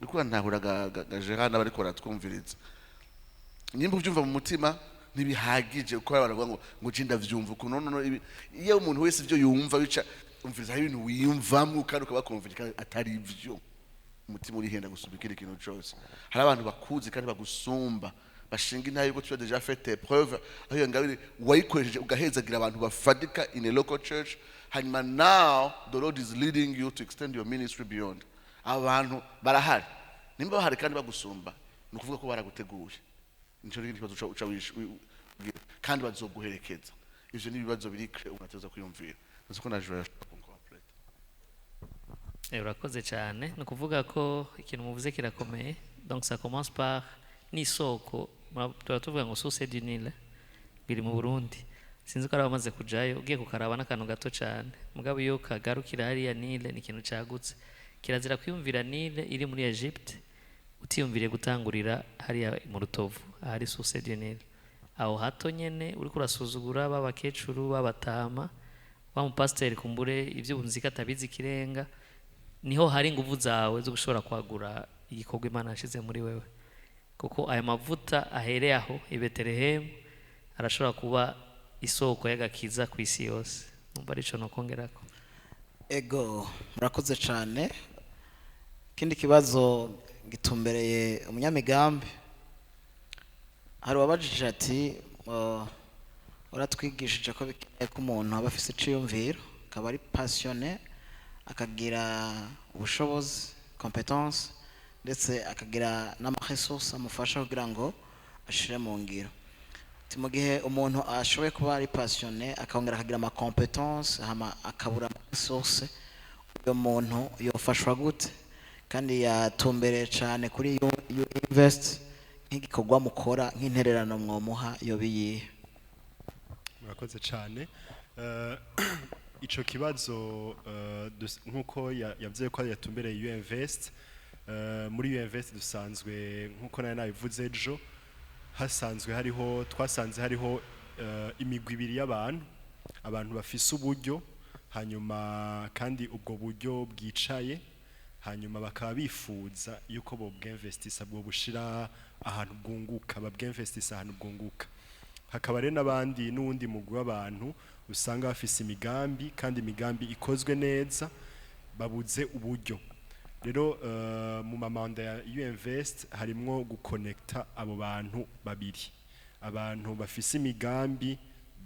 Uriko ntahura ga Gérard n'abariko baratwumviriza? Nimba ubyumva mu mutima ntibihagije, kuko abantu bavuga ngo je ndavyumva ukuntu. No, no, iyo umuntu wese ibyo yumva bica umviriza, hari ibintu wiyumvamwo kandi ukabakumvira atari ivyo. Umutima urihenda gusumba ikindi kintu cyose. Hari abantu bakuzi kandi bagusumba bashinga intahe yuko tu as déjà fait tes preuves, aho iyo ngabire wayikoresheje ugahezagira abantu bafadika in a local church. Hanyuma now the Lord is leading you to extend your ministry beyond. Abo bantu barahari. Nimba bahari kandi bagusumba, ni ukuvuga ko baraguteguye. Nico n'ikindi kibazo uca kandi bazoguherekeza. Ivyo ni ibibazo biri clé umuntu ateza kwiyumvira. Nzi ko na Joel ashobora kunkompleta. Urakoze cyane. Ni ukuvuga ko ikintu muvuze kirakomeye. Donc ça commence par n'isoko. Tuba tuvuga ngo source du Nil biri mu Burundi. Sinzi ko ari abamaze kujayo. Ugiye kukaraba n'akantu gato cyane, mugabo iyo kagarukira hariya, Nile ni ikintu cagutse. Kirazira kwiyumvira Nile iri muri Egypte utiyumviriye gutangurira hariya mu Rutovu ahari source du Nil. Aho hato nyene uriko urasuzugura b'abakecuru, b'abatama, wa mupasiteri kumbure ivy'ubunzika atabizi ikirenga, niho hari inguvu zawe zo gushobora kwagura igikorwa Imana yashize muri wewe, kuko aya mavuta ahereye aho i Betelehemu arashobora kuba isoko y'agakiza ku isi yose. Numva arico nokongerako. Ego, murakoze cyane. Ikindi kibazo gitumbereye umunyamigambi. Hari uwabajije ati, "Uratwigishije ko bikeneye ko umuntu aba afise iciyumviro, akaba ari passionné, akagira ubushobozi, compétence, ndetse akagira n'ama ressources amufasha kugira ngo ashire mu ngiro." Ati mu gihe umuntu ashoboye kuba ari passionné, akongera akagira ama compétences, hama akabura ama ressources, uyo muntu yofashwa gute? Kandi yatumbereye cyane kuri You Invest, nk'igikorwa mukora, nk'intererano mwomuha yoba iyihe? Murakoze cyane. Ico kibazo, nkuko yavuze ko yatumbereye UInvest, muri UInvest dusanzwe, nkuko nari nabivuze ejo, hasanzwe hariho, twasanze hariho imigwi ibiri y'abantu: abantu bafise uburyo, hanyuma kandi ubwo buryo bwicaye, hanyuma bakaba bifuza yuko bobwinvestisa, bwo bushira ahantu bwunguka, babwinvestisa ahantu bwunguka. Hakaba rero n'abandi, n'uwundi mugwi w'abantu usanga bafise imigambi, kandi imigambi ikozwe neza, babuze uburyo. Rero mu ma mandats ya UInvest harimwo gukonekta abo bantu babiri: abantu bafise imigambi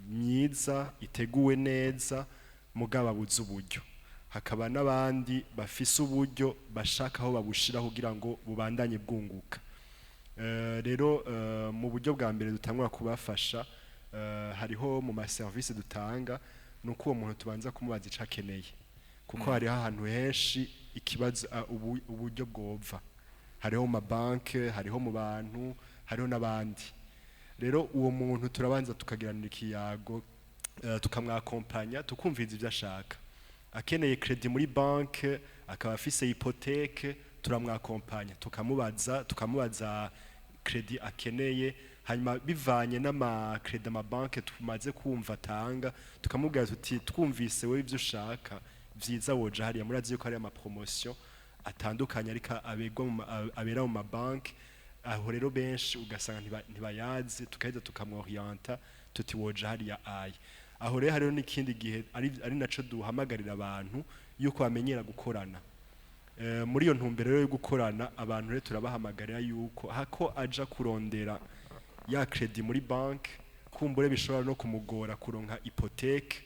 myiza iteguwe neza mugabo babuze uburyo, hakaba n'abandi bafise uburyo bashaka aho babushira kugira ngo bubandanye bwunguka. Rero mu buryo bwa mbere dutangura kubafasha, hariho mu ma service dutanga, nuko uwo muntu tubanza kumubaza ico akeneye, kuko hariho ahantu henshi ikibazo uburyo bwova: hariho mu mabanke, hariho mu bantu, hariho n'abandi. Rero uwo muntu turabanza tukagiranira ikiyago, tukamwakompanya, tukumviza ibyo ashaka. Akeneye crédit muri banke, akaba afise hypothèque, turamwakompanya, tukamubaza crédit akeneye, hanyuma bivanye n'ama crédits amabanke tumaze kumva atanga, tukamubwira tuti: "Twumvise wowe ibyo ushaka, vyiza woja hariya." Murazi yuko hari ama promotion atandukanye ariko abegwa mu abera mu mabanki. Aho rero benshi ugasanga ntibayazi, tukaheza tukamworienta tuti: "Woja hariya." Aya aho rero hariho n'ikindi gihe ari naco duhamagarira abantu yuko bamenyera gukorana. Muri iyo ntumbero rero yo gukorana, abantu rero turabahamagarira yuko hako aja kurondera ya crédit muri banki, kumbure bishobora no kumugora kuronka hypothèque,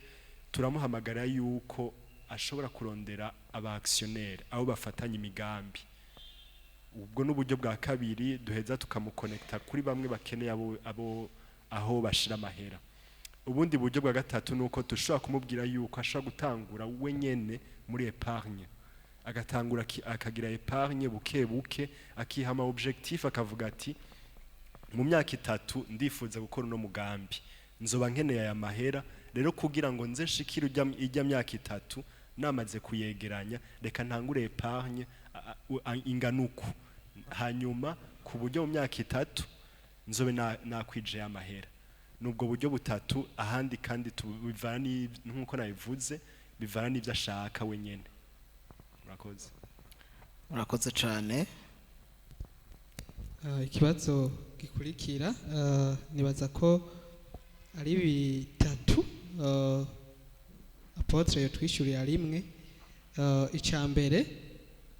turamuhamagarira yuko ashobora kurondera aba actionnaire, abo bafatanya imigambi. Ubwo n'uburyo bwa kabiri duheza tukamukonekta kuri bamwe bakeneye abo aho bashira amahera. Ubundi buryo bwa gatatu nuko dushobora kumubwira yuko ashobora gutangura we nyene muri épargne, agatangura akagira épargne buke buke, akiha ama objectif, akavuga ati: "Mu myaka 3 ndifuza gukora uno mugambi, nzoba nkeneye aya mahera. Rero kugira ngo nze nshikire ijya myaka 3 namaze kuyegeranya, reka ntangure épargne ingana uku, hanyuma ku buryo mu myaka 3 nzobe nakwije amahera." Nubwo buryo butatu. Ahandi kandi bivana nkuko nabivuze, bivana n'ibyo ashaka wenyene. Murakoze. Murakoze cyane. Ikibazo gikurikira, nibaza ko ari bitatu, apôtre yotwishyurira rimwe. Icya mbere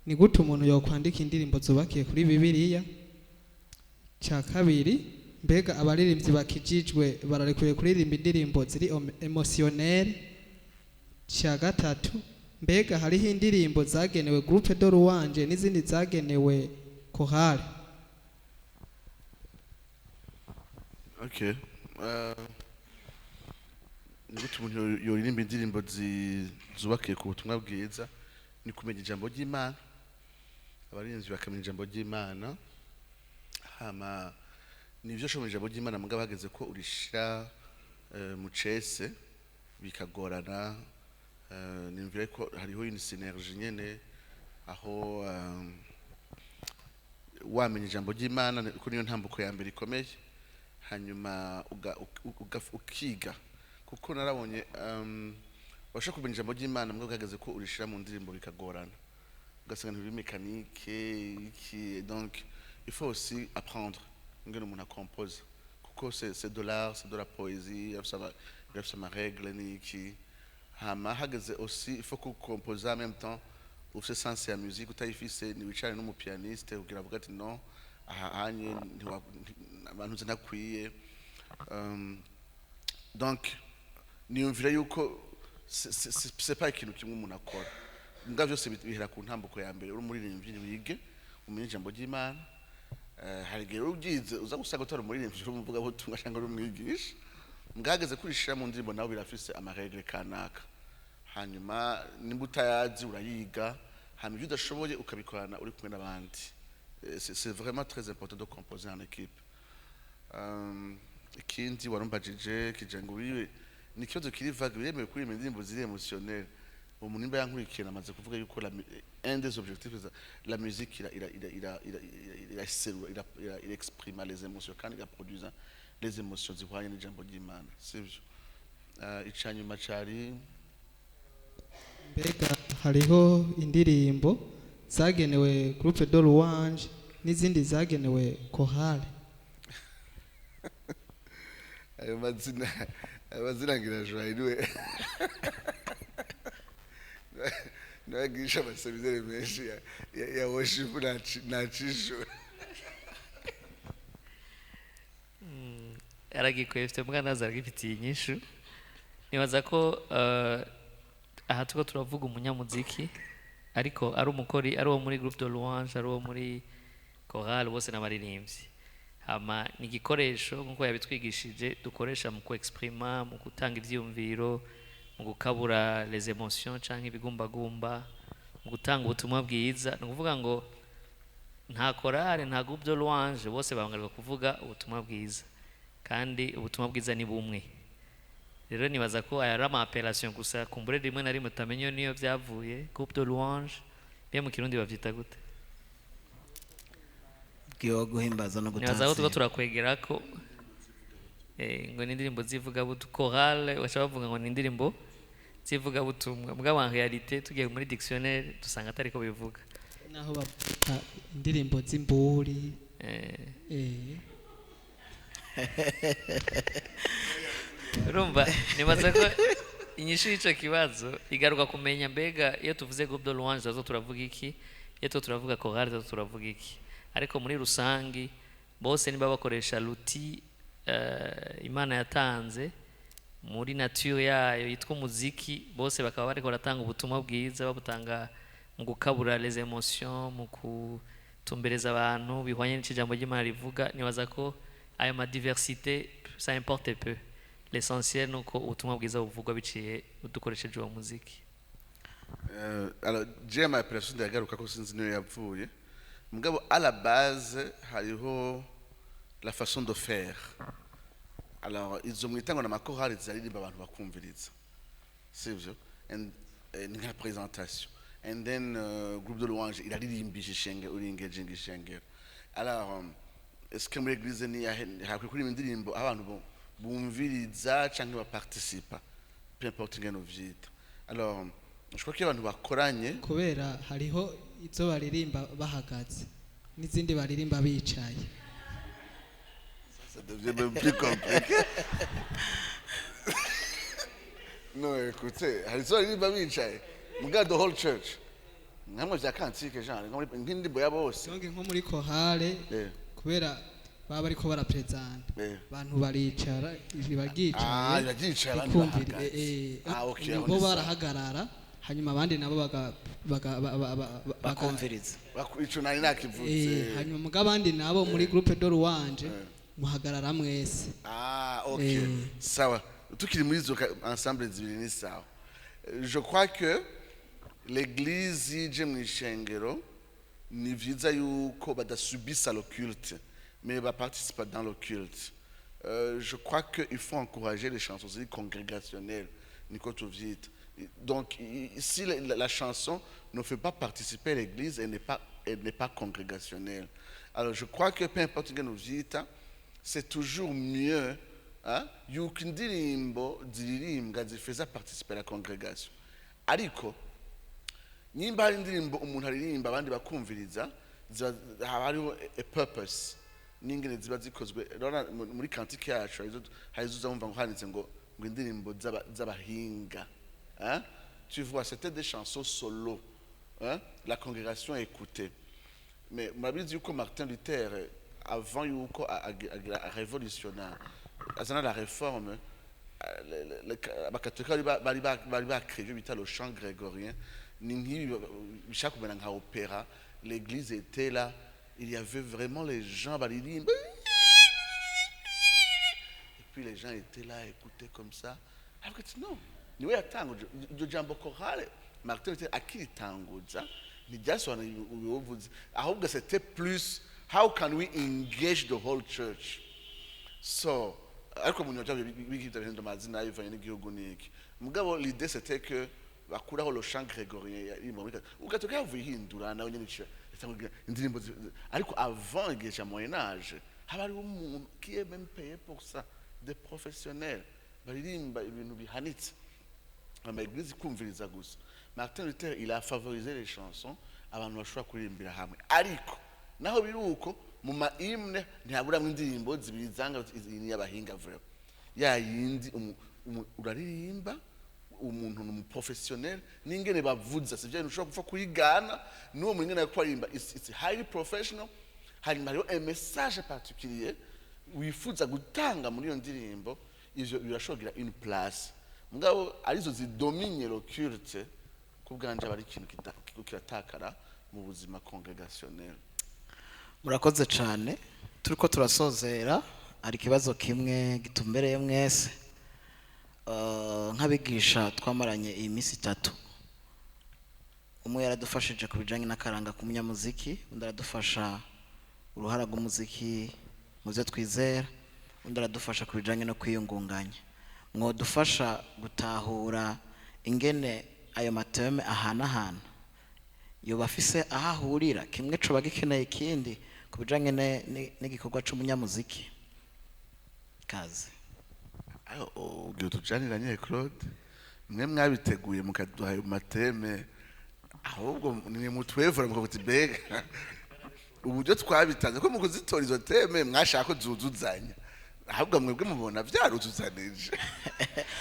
ni gute umuntu yokwandika indirimbo zubakiye kuri Bibiliya? Icya kabiri, mbega abaririmbyi bakijijwe bararekuye kuririmba indirimbo ziri émotionnelles? Icya gatatu, mbega hariho indirimbo zagenewe groupe de louange n'izindi zagenewe chorale? Okay. Ni gute umuntu yoririmba indirimbo zubakiye ku butumwa bwiza? Ni kumenya ijambo ry'Imana, abarinzi bakamenya ijambo ry'Imana. Hama nivyo shobora ijambo ry'Imana, mugabo hageze ko urishira mu cese bikagorana. Nimvira ko hariho une synergie nyene aho wamenya ijambo ry'Imana, ko niyo ntambuko ya mbere ikomeye, hanyuma ukiga, kuko narabonye washaka kumenya ijambo ry'Imana, mbwo hageze ko urishira mu ndirimbo bikagorana, ugasanga ntibiri mécanique iki. Donc il faut aussi apprendre ingene umuntu akompose, kuko c'est de l'art, c'est de la poésie, irafise ama règle n'iki. Hama hageze aussi il faut ko composer en même temps ufise sens ya musique. Utayifise, ntiwicare n'umupianiste kugira avuga ati: "Non, aha hanye abantu nzi ntakwiye." Donc niyumvira yuko c'est pas ikintu kimwe umuntu akora, mbwa byose bihera ku ntambuko ya mbere. Uri umuririmbyi, wige umenye ijambo ry'Imana. Hari igihe rero ubyize uza gusanga utari umuririmbyi, uri umuvugabutumwa cyangwa uri umwigisha, mbwageze kurishira mu ndirimbo nawe birafise ama règles kanaka. Hanyuma nimba utayazi urayiga, hanyuma ibyo udashoboye ukabikorana uri kumwe n'abandi. C'est vraiment très important de composer en équipe. Ikindi warumbajije kija ngo bibe ni ikibazo kiri vague, biremewe kuririmba indirimbo ziri émotionnel. Umuntu nimba yankurikiye, namaze kuvuga yuko un des objectifs la musique ira ira ira ira ira iraserura, ira exprima les émotions kandi iraproduisa les émotions zihwanye n'ijambo ry'Imana, sivyo? Icanyuma cari Mbega hariho indirimbo zagenewe groupe de louange n'izindi zagenewe chorale? Ayo mazina ngira Joye niwe agirisha ama séminaires menshi ya worship, nacishura. Aragikwefite mbwa naza aragifitiye inyishu. Nibaza ko aha turiko turavuga umunyamuziki, ariko ari umukori, ari uwo muri groupe de louange, ari uwo muri chorale, bose n'abaririmbyi. Hama ni igikoresho, nk'uko yabitwigishije, dukoresha mu kuexprima, mu gutanga ivyiyumviro, mu gukabura les émotions canke ibigumbagumba, mu gutanga ubutumwa bwiza. Ni ukuvuga ngo nta chorale, nta groupe de louange, bose bahangarirwa kuvuga ubutumwa bwiza, kandi ubutumwa bwiza ni bumwe. Rero nibaza ko aya ari ama appellation gusa, kumbure rimwe na rimwe utamenya iyo niyo byavuye. Groupe de louange mbe mu Kirundi bavyita gute? Bwiwe guhimbaza no Nibaza ko tuba gutazira. Turakwegera ko ngo ni indirimbo z'ivugabutumwa. Chorale baca bavuga ngo ni indirimbo z'ivugabutumwa, mugabo en réalité tugiye muri dictionnaire dusanga atariko bivuga. Naho bavuga indirimbo z'imburi. Urumva, nibaza ko inyishu y'ico kibazo igaruka kumenya mbega iyo tuvuze groupe de louange tuba turavuga iki, iyo tuba turavuga chorale tuba turavuga iki. Ariko muri rusangi bose niba bakoresha l'outil Imana yatanze muri nature yayo yitwa umuziki, bose bakaba bariko baratanga ubutumwa bwiza, babutanga mu gukabura les émotions, mu kutumbereza abantu bihwanye n'icyo ry'Imana rivuga, nibaza ko ayo ma diversité, ça importe peu. L'essentiel nuko ubutumwa bwiza buvugwa biciye dukoresheje uwo muziki. Alors je ama appellation ndayagaruka ko sinzi niyo yavuye, mugabo à la base hariho la façon de faire. Alors izo mwita ngo n'amakorali zaririmba abantu bakumviriza, sivyo? And ni nka présentation, and then groupe de louange iraririmbisha ishengero, uringeje ishengero. Alors est-ce que muri église ni hakwiye kuririmba indirimbo abantu bumviriza canke baparticipa, peu importe ingene uvyita? Alors je crois ko iyo abantu bakoranye Kubera hariho izo baririmba bahagaze n'izindi baririmba bicaye. Ça devient même plus compliqué. Non, écoutez, hari izo baririmba bicaye, muga the whole church, nkamwe vya cantique, genre nk'indirimbo ya bose. Donc nko muri chorale, kubera baba bariko baraprezanta, abantu baricara, riba Ah, ryicaye, riba ryicaye, abandi rikumvira, bahagaze. Ah, okay, aho bo ni sawa. barahagarara, hanyuma abandi nabo baga baga Bakumviriza. Ico nari nakivuze. Hanyuma muga abandi nabo muri groupe de louange muhagarara mwese. Ah, ok. Sawa. Tukiri muri izo ensemble zibiri ni sawa. Je crois que l'église ije mu ishengero, ni vyiza yuko badasubisa le culte, mais baparticipa dans le culte. Je crois qu'il faut encourager les chansons ziri congrégationnelles, niko tuvyita. Donc, si la chanson ne fait pas participer l'église, elle n'est pas congrégationnelle. Alors, je crois que peu importe ingene uvyita, c'est toujours mieux, hein, yuko indirimbo ziririmbwa zifeza participer la congrégation. Ariko nimba hari indirimbo umuntu aririmba abandi bakumviriza, haba hariho a purpose n'ingene ziba zikozwe. Urabona muri cantique yacu hari izo uzamva ngo handitse ngo indirimbo z'abahinga, hein? Tu vois, c'était des chansons solo, hein? La congrégation écoutait. Mais murabizi yuko Martin Luther, avant yuko révolutionna, azana la réforme, abakatolika bari bakreye ibyo bita le chant grégorien. Ni nk'ibi bishaka kumera nka opéra. L'église était là. Il y avait vraiment les gens baririmba, et puis les gens étaient là, écoutaient comme ça. Ariko ati no, niwe yatanguje iryo jambo chorale. Martin Luther akiritanguza ntiryasobanuye ubuvuzi, ahubwo c'était plus how can we engage the whole church. So ariko mu nyuma bigita bihindura amazina bivanye n'igihugu n'iki, mugabo l'idée c'était que bakuraho le chant grégorien yaririmba muri ugatoka, yavuye ihindura nawe nyine ica indirimbo ariko avant igihe cya Moyen Âge haba hariho umuntu qui est même payé pour ça, des professionnels baririmba ibintu bihanitse, ama église kumviriza gusa. Martin Luther, il a favorisé les chansons abantu bashobora kuririmbira hamwe, ariko naho biri uko mu ma hymne ntihaburamwo indirimbo zibiri zanga iyi ni y'abahinga vraiment, ya yindi uraririmba, umuntu ni umuprofessionnel n'ingene bavuza, si byo ushobora gupfa kuyigana n'uwo muntu ingene ariko aririmba, it's highly professional. Hanyuma hariho un message particulier wifuza gutanga muri iyo ndirimbo, ivyo birashobora kugira une place, mugabo arizo zidomine le culte, ku bwanje aba ari ikintu kiriko kiratakara mu buzima congrégationnel. Murakoze cyane. Turiko turasozera, hari ikibazo kimwe gitumbereye mwese. Nk'abigisha twamaranye iyi minsi 3, umwe yaradufashije ku bijyanye n'akaranga k'umunyamuziki, undi aradufasha uruhara rw'umuziki mu byo twizera, undi aradufasha ku bijyanye no kwiyungunganya. Mwadufasha gutahura ingene ayo ma thèmes ahanahana, yoba afise aho ahurira, kimwe coba gikeneye ikindi ku bijanye n'igikorwa c'umunyamuziki kazi? Ayo, ubwira utujaniranye Claude, mwe mwabiteguye mukaduha ayo ma thèmes, ahubwo nimwe mutwevura mukavuga uti mbega uburyo twabitanze ko mu kuzitora izo thèmes mwashaka ko zuzuzanya, ahubwo mwebwe mubona byaruzuzanije.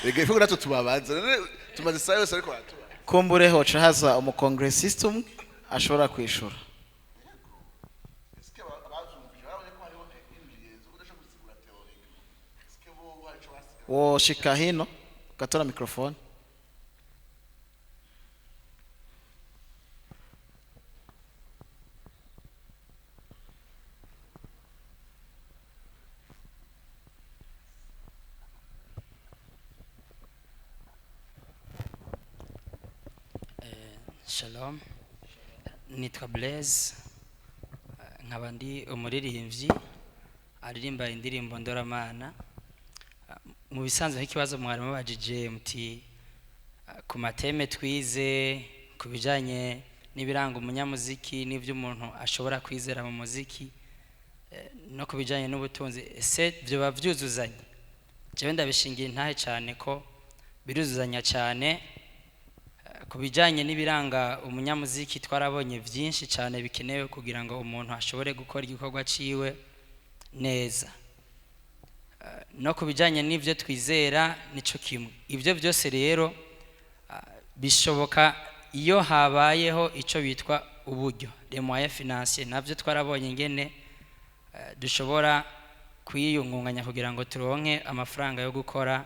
Reka ifu natwe tubabanza. None tumaze isaha yose ariko baratubaza. Kumbure hoca haza umukongressiste umwe ashobora kwishura. Est-ce que abazumvije barabonye ko hariho injiyezo udashobora gusigura théorique? Est-ce que bo hari ico basiga? Woshika hino ugatora microphone. Shalom, nitwa Blaise, nkaba ndi umuririmbyi aririmba indirimbo ndoramana. Mu bisanzwe nk'ikibazo mwari mubajije muti ku ma thèmes twize ku bijanye n'ibiranga umunyamuziki n'ibyo umuntu ashobora kwizera mu muziki, no ku bijanye n'ubutunzi, ese byoba byuzuzanya? Jewe ndabishingira intahe cyane ko biruzuzanya cyane. Ku bijyanye n'ibiranga umunyamuziki, twarabonye byinshi cyane bikenewe kugira ngo umuntu ashobore gukora igikorwa ciwe neza. No ku bijyanye n'ibyo twizera nico kimwe. Ibyo byose rero bishoboka iyo habayeho icyo bitwa uburyo, les moyens financiers. Nabyo twarabonye ingene dushobora kwiyungunganya kugira ngo turonke amafaranga yo gukora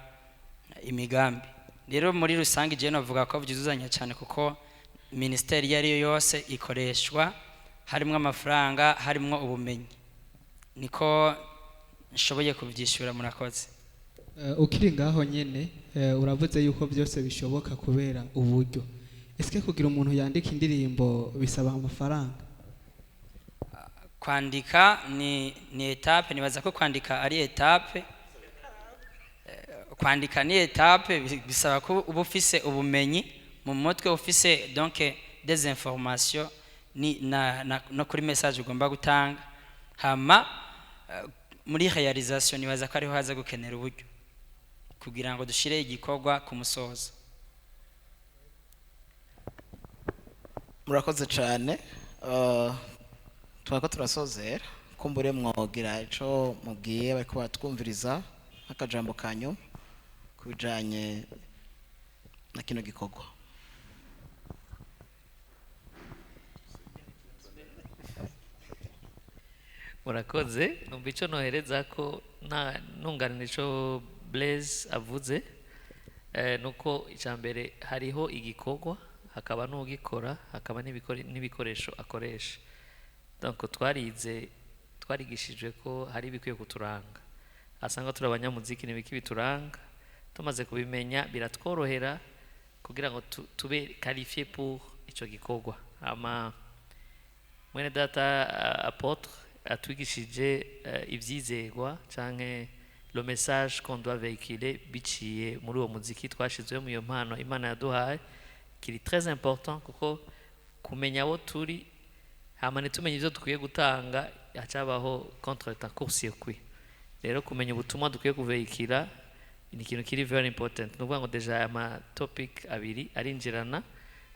imigambi. Rero muri rusange igihe navuga ko byuzuzanya cyane, kuko minisiteri iyo ari yo yose ikoreshwa harimo amafaranga, harimo ubumenyi. Niko nshoboye kubyishyura. Murakoze. Ukiri ngaho nyene, uravuze yuko byose bishoboka kubera uburyo. Ese kugira umuntu yandika indirimbo bisaba amafaranga? Kwandika ni étape. Nibaza ko kwandika ari étape. Kwandika ni étape, bisaba ko uba ufise ubumenyi mu mutwe, ufise donc des informations ni na no kuri message ugomba gutanga. Hama muri réalisation nibaza ko ariho haza gukenera uburyo kugira ngo dushire igikorwa ku musozo. Murakoze cyane. Twako turasozera, kumbure mwogira ico mubwiye bariko batwumviriza nk'akajambo ka nyuma ku bijanye na kino gikorwa. Murakoze. Numva icyo nohereza ko nta ntunganira icyo Blaise avuze, nuko icya mbere hariho igikorwa, hakaba n'ugikora, hakaba n'ibikoresho akoresha. Donc twarize, twarigishijwe ko hari ibikwiye kuturanga, asanga turi abanyamuziki, n'ibiki bituranga. Tumaze kubimenya biratworohera kugira ngo tube qualifié pour ico gikorwa. Ama mwene data apôtre atwigishije ivyizegwa canke le message qu'on doit véhiculer biciye muri uwo muziki twashizwemo, iyo mpano Imana yaduhaye, kiri très important, kuko kumenya abo turi hama ntitumenye ivyo dukwiye gutanga, hacabaho contretemps, court-circuit. Rero kumenya ubutumwa dukwiye kuvehikira ni ikintu kiri very important. Ni ukuvuga ngo déjà aya ma topic abiri arinjirana,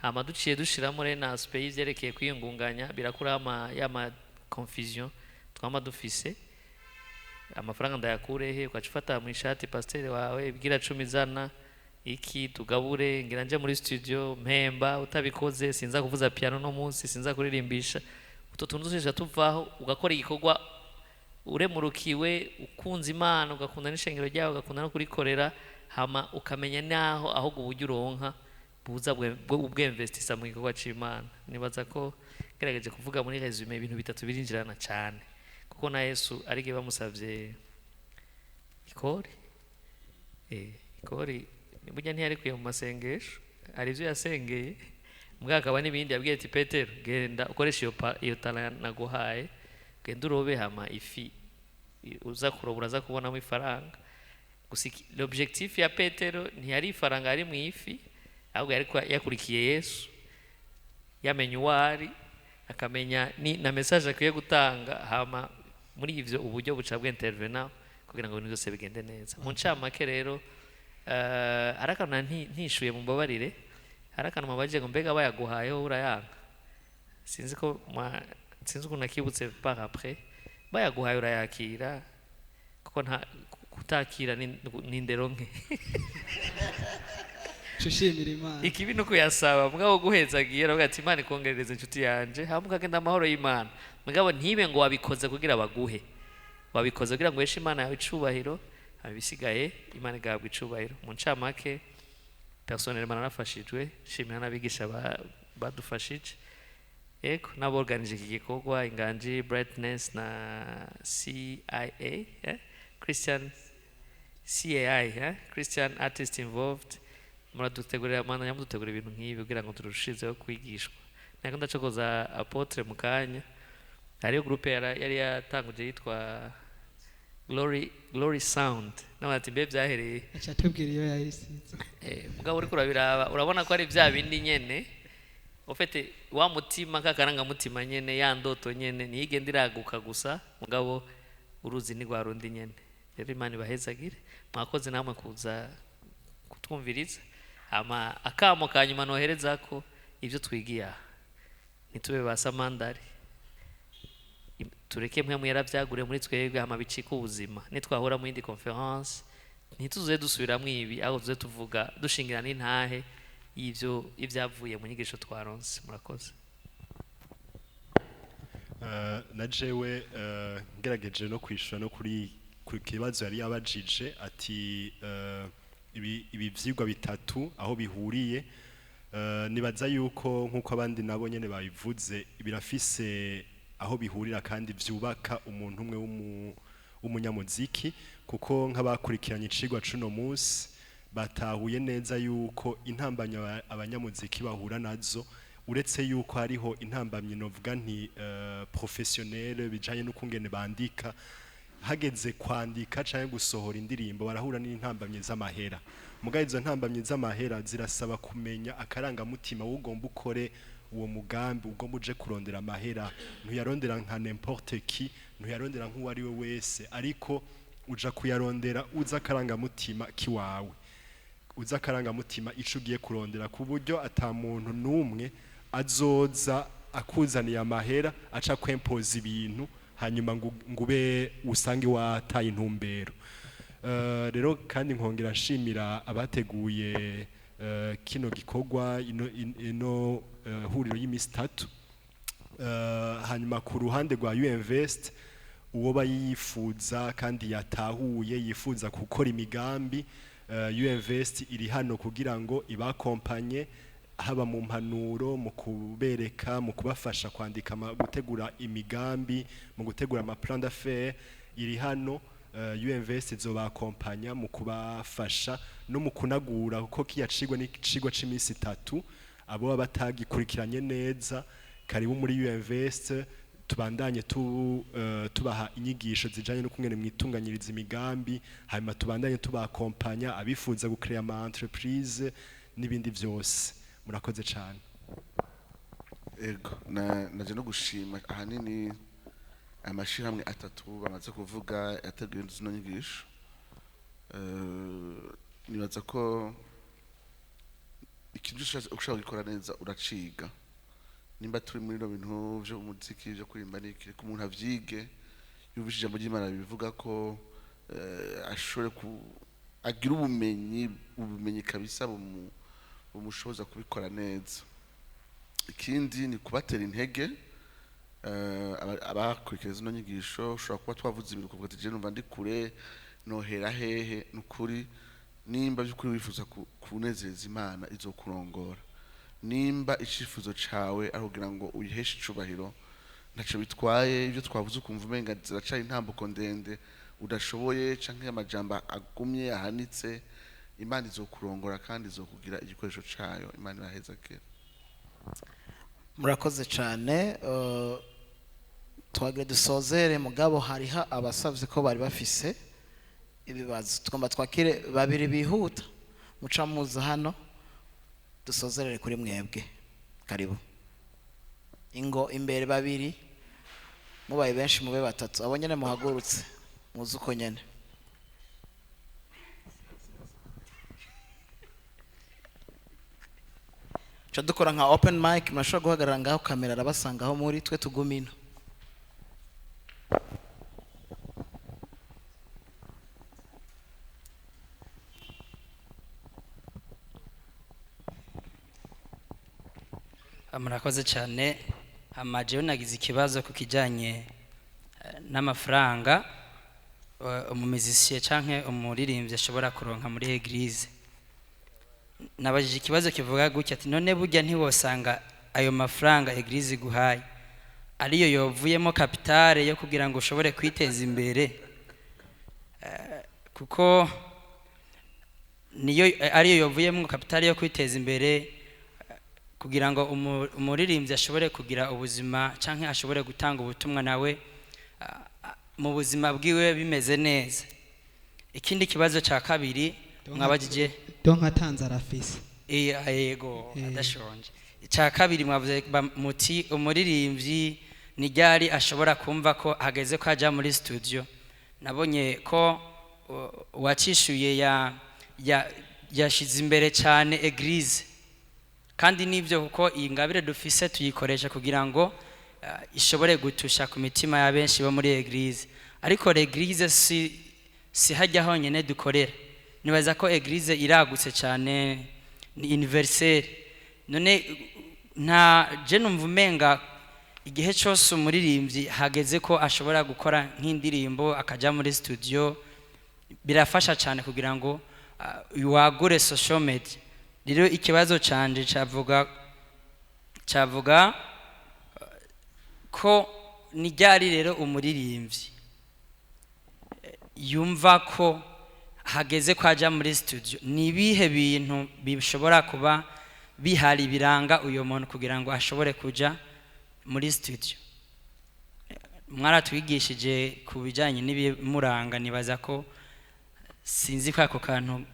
hama duciye dushiramo rero na aspect y'ivyerekeye kwiyungunganya, birakuraho ama y'ama confusion twama dufise: amafaranga ndayakure he? Ugaca ufata mu ishati pasiteri wawe, ibwira 10 zana iki tugabure, ngira nje muri studio mpemba, utabikoze sinza kuvuza piano no munsi, sinza kuririmbisha. Utwo tuntu twose tuvaho, ugakora igikorwa uremurukiwe, ukunze Imana, ugakunda n'ishengero ryawe, ugakunda no kurikorera, hama ukamenya naho ahubwo uburyo uronka buza ubwemvestisa mu gikorwa c'Imana. Nibaza ko gerageje kuvuga muri résumé, ibintu bitatu birinjirana cyane, kuko na Yesu arige bamusavye ikori, ikori burya ntiyarikuye mu masengesho, hari ibyo yasengeye mbwa, akaba n'ibindi yabwiye ati: "Petero, genda ukoreshe iyo talent naguhaye, genda urobe, hama ifi uza kuroba uraza kubonamo ifaranga." Gusa l'objectif ya Petero ntiyari ifaranga yari mu ifi, ahubwo yari yakurikiye Yesu, yamenye uwo ari, akamenya ni na message akwiye gutanga. Hama muri ivyo uburyo buca bw'intervena kugira ngo ibintu byose bigende neza. Mu ncamake rero, hari akantu ntishuye, mumbabarire. Hari akantu mubajije ngo mbega bayaguhayeho urayanga? Sinzi ko sinzi ukuntu nakibutse par après. Bayaguhaye urayakira, kuko nta kutakira ni indero nke. Ushimira Imana. Ikibi no kuyasaba, mugabo guhezagiye aravuga ati: "Imana ikongerereza inshuti yanje," hama ukagenda amahoro y'Imana. Mugabo ntibe ngo wabikoze kugira baguhe, wabikoze kugira ngo uheshe Imana yawe icubahiro, hama ibisigaye Imana igahabwa icubahiro. Mu ncamake, personnellement narafashijwe, shimira n'abigisha badufashije, yego, n'aborganije iki gikorwa, Inganji Brightness na CIA, Christian CAI, Christian Artist Involved. Muradutegurira mana, nyamudutegura ibintu nk'ibi kugira ngo turushizeho kwigishwa. Ntabwo ndacokoza apôtre mu kanya, hariyo groupe yari yatanguje yitwa Glory Sound, nawe ati: "Mbe byahereye?" Aca atubwira iyo yayisize. Mugabo uriko urabiraba, urabona ko ari bya bindi nyene, ufite wa mutima k'akarangamutima nyene, ya ndoto nyene ntiyigenda iraguka gusa, mugabo uruzi ni rwa rundi nyene. Rero Imana ibahezagire, mwakoze namwe kuza kutwumviriza. Hama akamo ka nyuma nohereza ko ibyo twigiye aha, ntitube ba samandari. Tureke mwe yarabyagure muri twebwe, hama bicike ubuzima. Nitwahura mu yindi conférence ntituze dusubiramwo ibi, aho tuze tuvuga dushingira n'intahe y'ivyo ibyavuye mu nyigisho twaronse. Murakoze. Na jewe ngerageje no kwishura no kuri ku kibazo yari yabajije ati ibi vyigwa bitatu aho bihuriye. Nibaza yuko nk'uko abandi nabo nyene babivuze, birafise aho bihurira kandi vyubaka umuntu umwe w'umunyamuziki, kuko nk'abakurikiranye icigwa cuno munsi batahuye neza yuko intambamyi abanyamuziki bahura nazo, uretse yuko hariho intambamyi novuga nti professionnel bijanye n'ukungene bandika, hageze kwandika canke gusohora indirimbo barahura n'intambamyi z'amahera. Mugabo izo ntambamyi z'amahera zirasaba kumenya akarangamutima w'ugomba ukore uwo mugambi, ugomba uje kurondera amahera. Ntuyarondera nka n'importe qui, ntuyarondera nk'uwo ari we wese, ariko uja kuyarondera uza akarangamutima kiwawe, uza akarangamutima ico ugiye kurondera, ku buryo ata muntu n'umwe azoza akuzaniye amahera aca kwempoza ibintu, hanyuma ngo ube usange wataye intumbero. Rero kandi nkongera nshimira abateguye kino gikorwa, ino huriro y'imisi itatu. Hanyuma ku ruhande rwa UInvest, uwo yifuza kandi yatahuye yifuza gukora imigambi, UInvest iri hano kugira ngo ibakompanye. Haba mu mpanuro, mu kubereka, mu kubafasha kwandika, gutegura imigambi, mu gutegura ama plan d'affaires, iri hano. UMVS izobakompanya mu kubafasha no mu kunagura, kuko kiya cigwa ni cigwa c'imisi 3. Abo baba batagikurikiranye neza, karibu muri UMVS, tubandanye tubaha inyigisho zijanye no kungene mwitunganyiriza imigambi, hanyuma tubandanye tubakompanya abifuza gucrea ama entreprise n'ibindi vyose. Murakoze cyane. Ego, na naje no gushima ahanini amashirahamwe atatu bamaze kuvuga yateguye zino nyigisho. Nibaza ko ikintu ushaka gukora neza uraciga. Nimba turi muri bino bintu vyo umuziki, vyo kuririmba, n'iki, ko umuntu avyige, yumvise ijambo ry'Imana bivuga ko ashobore ku agira ubumenyi kabisa bumushoboza kubikora neza. Ikindi ni kubatera intege abakurikira zino nyigisho. Ushobora kuba twavuze ibintu ukavuga ati: "Je numva ndi kure, nohera hehe?" Nukuri, nimba by'ukuri wifuza kunezeza Imana, izokurongora. Nimba icifuzo cawe ari kugira ngo uyiheshe icubahiro, ntaco bitwaye ibyo twavuze ukumva umenga ziracari intambuko ndende udashoboye, canke amajambo agumye ahanitse, Imana izokurongora kandi izokugira igikoresho cayo. Imana irahezagera. Murakoze cyane. Twagire dusozere, mugabo hariho abasavye ko bari bafise ibibazo. Tugomba twakire babiri bihuta, muca muza hano dusozerere kuri mwebwe. Karibu, ingo imbere babiri, mubaye benshi mube batatu. Abo nyene muhagurutse muze uko nyene. Ca dukora nka open mic. Murashobora guhagarara ngaho, kamera arabasanga aho muri, twe tugume ino. Murakoze cyane. Hama jewe nagize ikibazo ku kijyanye n'amafaranga umumizisiye canke umuririmbyi ashobora kuronka muri église. Nabajije ikibazo kivuga gutya ati: none burya ntiwosanga ayo mafaranga église iguhaye ariyo yovuyemo capital yo kugira ngo ushobore kwiteza imbere? Kuko niyo ariyo yovuyemo capital yo kwiteza imbere, kugira ngo umuririmbyi ashobore kugira ubuzima canke ashobore gutanga ubutumwa nawe mu buzima bwiwe bimeze neza. Ikindi kibazo cya kabiri mwabajije Donc atanze arafise. Yego, adashonje. Icya kabiri mwavuze muti umuririmbyi ni ryari ashobora kumva ko hageze ko ajya muri studio. Nabonye ko uwacishuye yashize imbere cyane église, kandi nibyo, kuko iyi ngabire dufise tuyikoresha kugira ngo ishobore gutusha ku mitima ya benshi bo muri église. Ariko l'église si hajya honyine dukorera. Nibaza ko église iragutse cyane, ni universelle. None nta je numva umenga igihe cyose umuririmbyi hageze ko ashobora gukora nk'indirimbo akajya muri studio, birafasha cyane kugira ngo wagure social media. Rero ikibazo canje cavuga ko ni ryari rero umuririmbyi yumva ko hageze ko ajya muri studio? Ni ibihe bintu bishobora kuba bihari biranga uyu muntu kugira ngo ashobore kuja muri studio? Mwaratwigishije ku bijyanye n'ibimuranga. Nibaza ko sinzi ko ako kantu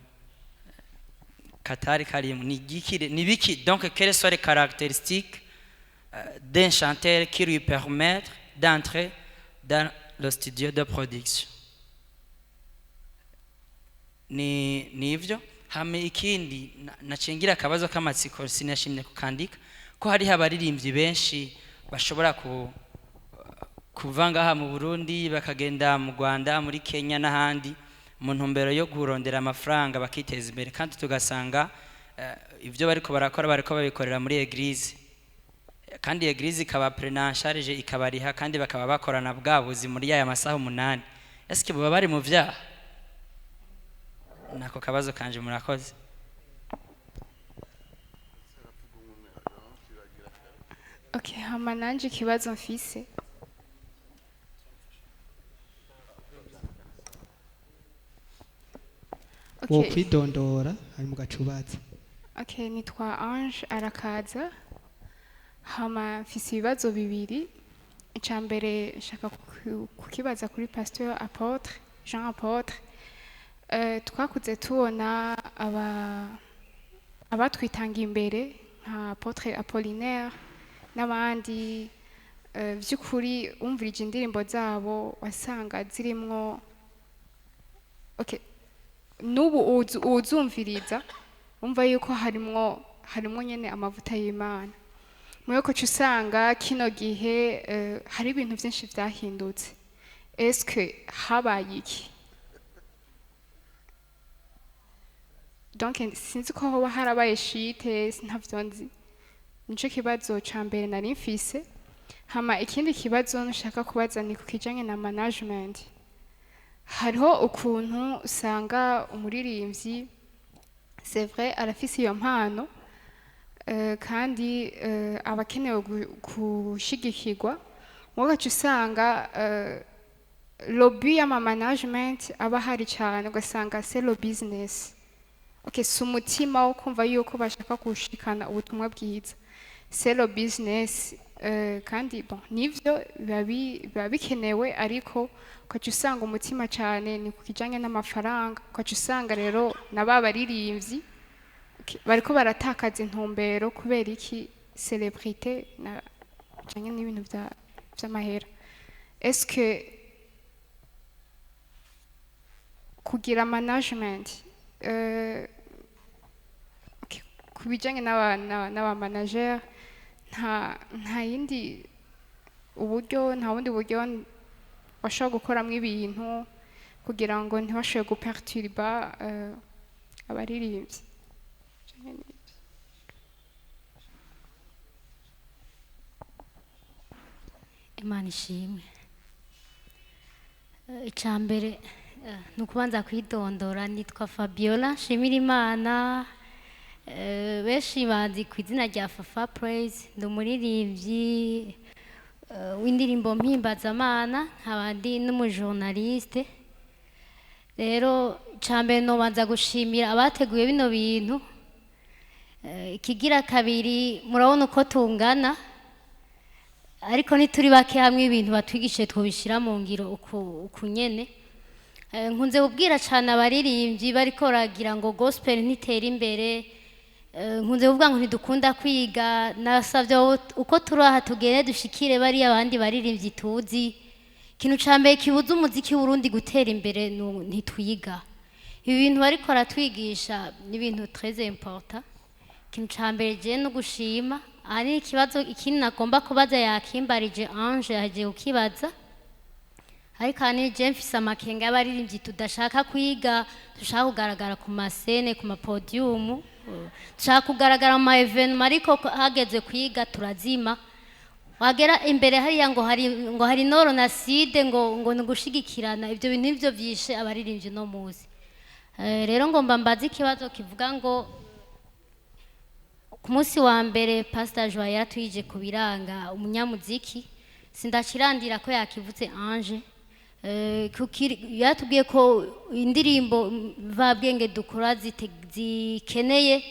katari karimo. Ni igiki, ni biki? Donc quelles sont les caractéristiques d'un chanteur qui lui permettent d'entrer dans le studio de production? Ni ivyo. Hame ikindi nacengira akabazo k'amatsiko, sinashimye kukandika, ko hariho abaririmbyi benshi bashobora kuva ngaha mu Burundi bakagenda mu Rwanda, muri Kenya n'ahandi mu ntumbero yo kurondera amafaranga bakiteza imbere, kandi tugasanga ibyo bariko barakora bariko babikorera muri église, kandi église ikaba prend en charge, ikabariha, kandi bakaba bakorana bwa buzi muri yaya masaha 8. Eske baba bari mu vyaha? Nako kabazo kanje, murakoze. Okay, hama nanje ikibazo mfise. Wo Okay. kwidondora hanyuma ugacubatsa. Okay, nitwa Ange Arakaza. Hama mfise ibibazo bibiri. Icya mbere nshaka kukibaza kuri Pasteur Apôtre, Jean Apôtre. Twakuze tubona abatwitanga imbere nka Apôtre Apollinaire n'abandi, by'ukuri wumvirije indirimbo zabo wasanga zirimwo, okay, n'ubu uzumviriza wumva yuko harimwo nyene amavuta y'Imana. Muri ko usanga kino gihe hari ibintu byinshi vyahindutse. Eske habaye iki? Donc sinzi ko hoba harabaye shite, ntavyo nzi. Nico kibazo ca mbere nari mfise. Hama ikindi kibazo nshaka kubaza ni ku kijanye na management. Hariho ukuntu usanga umuririmbyi, c'est vrai, arafise iyo mpano, kandi aba akenewe gushigikirwa, mugo ugaca usanga lobby y'ama management aba ahari cyane, ugasanga c'est le business. Okay, si umutima wo kumva yuko bashaka gushikana ubutumwa bwiza, c'est le business. Kandi bon, nivyo biba bikenewe, ariko ugaca usanga umutima cyane ni ku kijanye n'amafaranga. Ugaca usanga rero na ba baririmbyi, okay, bariko baratakaza intumbero kubera iki? Célébrité na bijanye n'ibintu vy'amahera. Est-ce que kugira management, okay, ku bijanye n'aba manager, nta yindi uburyo, nta bundi buryo bashobora gukoramwo ibintu kugira ngo ntibashobore guperturba abaririmbyi? Imana ishimwe. Icya mbere ni ukubanza kwidondora. Nitwa Fabiola nshimira Imana, benshi banzi ku izina rya Fafa Praise. Ndi umuririmbyi w'indirimbo mpimbazamana, nkaba ndi n'umujournaliste. Rero icya mbere nobanza gushimira abateguye bino bintu. Ikigira kabiri, murabona uko tungana, ariko ntituri bake. Hamwe ibintu batwigishije twobishyira mu ngiro uku nyene. Nkunze kubwira cyane abaririmbyi bariko baragira ngo gospel ntitera imbere. Nkunze kuvuga ngo ntidukunda kwiga. Nasabye uko turi aha tugende dushikire bariya abandi baririmbyi tuzi. Ikintu ca mbere kibuza umuziki w'Uburundi gutera imbere ntitwiga. Ibi bintu bariko baratwigisha ni ibintu très important. Ikintu ca mbere je no gushima. Aha ni ikibazo ikindi nagomba kubaza, yakimbarije Ange, yagiye kukibaza, ariko aha ni je mfise amakenga y'abaririmbyi tudashaka kwiga, dushaka kugaragara ku ma scène, ku ma podium, dushaka kugaragara mu ma événement, ariko hageze kwiga turazima. Wagera imbere hariya ngo hari nord na sud, ngo ni ugushigikirana. Ibyo bintu nivyo vyishe abaririmbyi no muzi. Rero ngomba mbaze ikibazo kivuga ngo ku munsi wa mbere Pastor Joy yaratwije ku biranga umunyamuziki, sindakirandira ko yakivuze Ange. Yaratubwiye ko indirimbo mvabwenge dukora zikeneye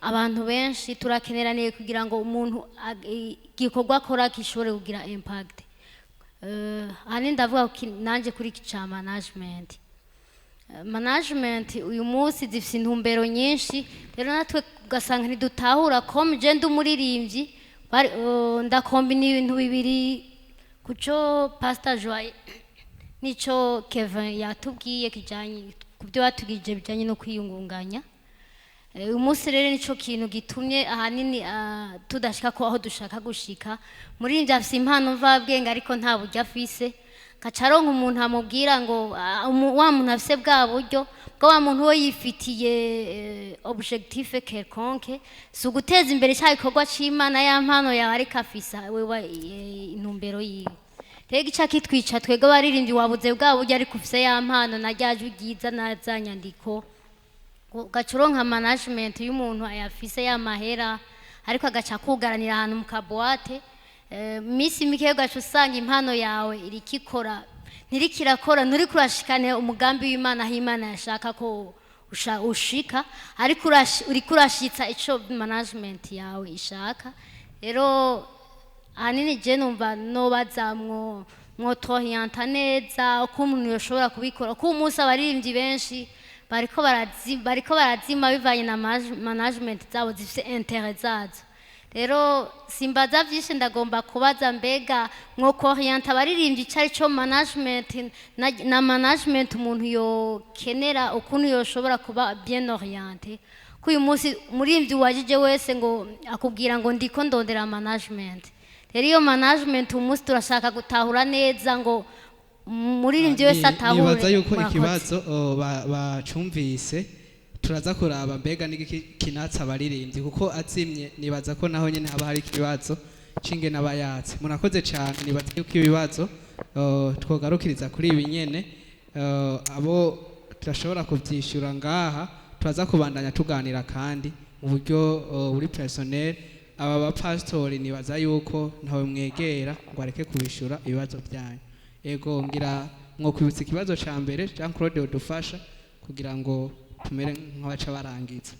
abantu benshi, turakeneraniye kugira ngo umuntu igikorwa akora gishobore kugira impact. Ahanini ndavuga nanje kuri iki ca management. Management uyu munsi zifise intumbero nyinshi, rero natwe ugasanga ntidutahura. Comme je ndi umuririmbyi, ndakombina ibintu bibiri kuco Pastor Joy nico Kevin yatubwiye kijanye kubyo batubwije bijanye no kwiyungunganya. Uyu munsi rero nico kintu gitumye ahanini tudashika ko aho dushaka gushika. Muririmbyi afise impano mvabwenge ariko nta buryo afise, gaca aronka umuntu amubwira ngo wa muntu afise bwa buryo bwo, wa muntu we yifitiye objectif quelconque, si uguteza imbere cya gikorwa c'Imana, ya mpano yawe, ariko afisa wewe intumbero yiwe. Rero igica kitwica twebwe abaririmbyi, wabuze bwa buryo ariko ufise ya mpano na rya jwi ryiza na za nyandiko, ugaca uronka management y'umuntu ayafise ya mahera, ariko agaca akugaranira ahantu mu kaboîte. Minsi mike ugaca usanga impano yawe irikikora, ntiriko irakora, nturiko urashikane umugambi w'Imana aho Imana yashaka ko ushika, ariko uriko urashitsa ico management yawe ishaka. Rero ahanini je numva nobaza mwo mwotwohiyanta neza uko umuntu yoshobora kubikora, kuko umunsi abaririmbyi benshi bariko barazima bivanye na management zabo zifise intérêt zazo. Rero simbaza vyinshi, ndagomba kubaza: mbega mwokoriyanta abaririmbyi ico ari co management na management umuntu yokenera, ukuntu yoshobora kuba bien orienté? Ko uyu munsi umuririmbyi wajije wese ngo akubwira ngo ndiko ndondera management. Rero iyo management uyu munsi turashaka gutahura neza ngo umuririmbyi wese atahure. Nibaza yuko Murakoze. ikibazo bacumvise. Turaza kuraba mbega n'igiki kinatsa abaririmbyi, kuko azimye nibaza ko naho nyene haba hari ikibazo c'ingene aba yatse. Murakoze cyane. Nibaza yuko ibibazo twogarukiriza kuri ibi nyene. Abo tudashobora kuvyishyura ngaha, turaza kubandanya tuganira kandi mu buryo buri personnel. Aba bapasitori nibaza yuko ntawe mwegera ngo areke kubishyura ibibazo byanyu. Ego, ngira mwokwibutsa ikibazo ca mbere, Jean Claude udufasha kugira ngo tumere nk'abaca barangiza.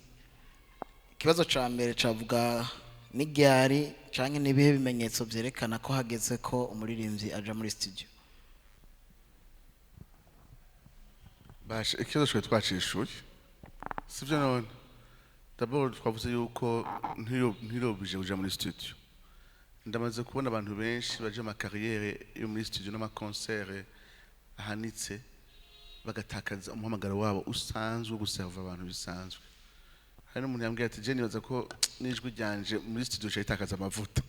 Ikibazo ca mbere cavuga n'iryari canke n'ibihe bimenyetso vyerekana ko hageze ko umuririmbyi aja muri studio. Basha, ikibazo twari twacishuye, sivyo? None d'abord twavuze yuko ntirobije kuja muri studio. Ndamaze kubona abantu benshi baje mu ma carrière yo muri studio n'ama concert ahanitse, bagatakaza umuhamagaro wabo usanzwe wo guserva abantu bisanzwe. Hari n'umuntu yambwiye ati: "Je nibaza ko n'ijwi ryanje muri studio ritakaza amavuta,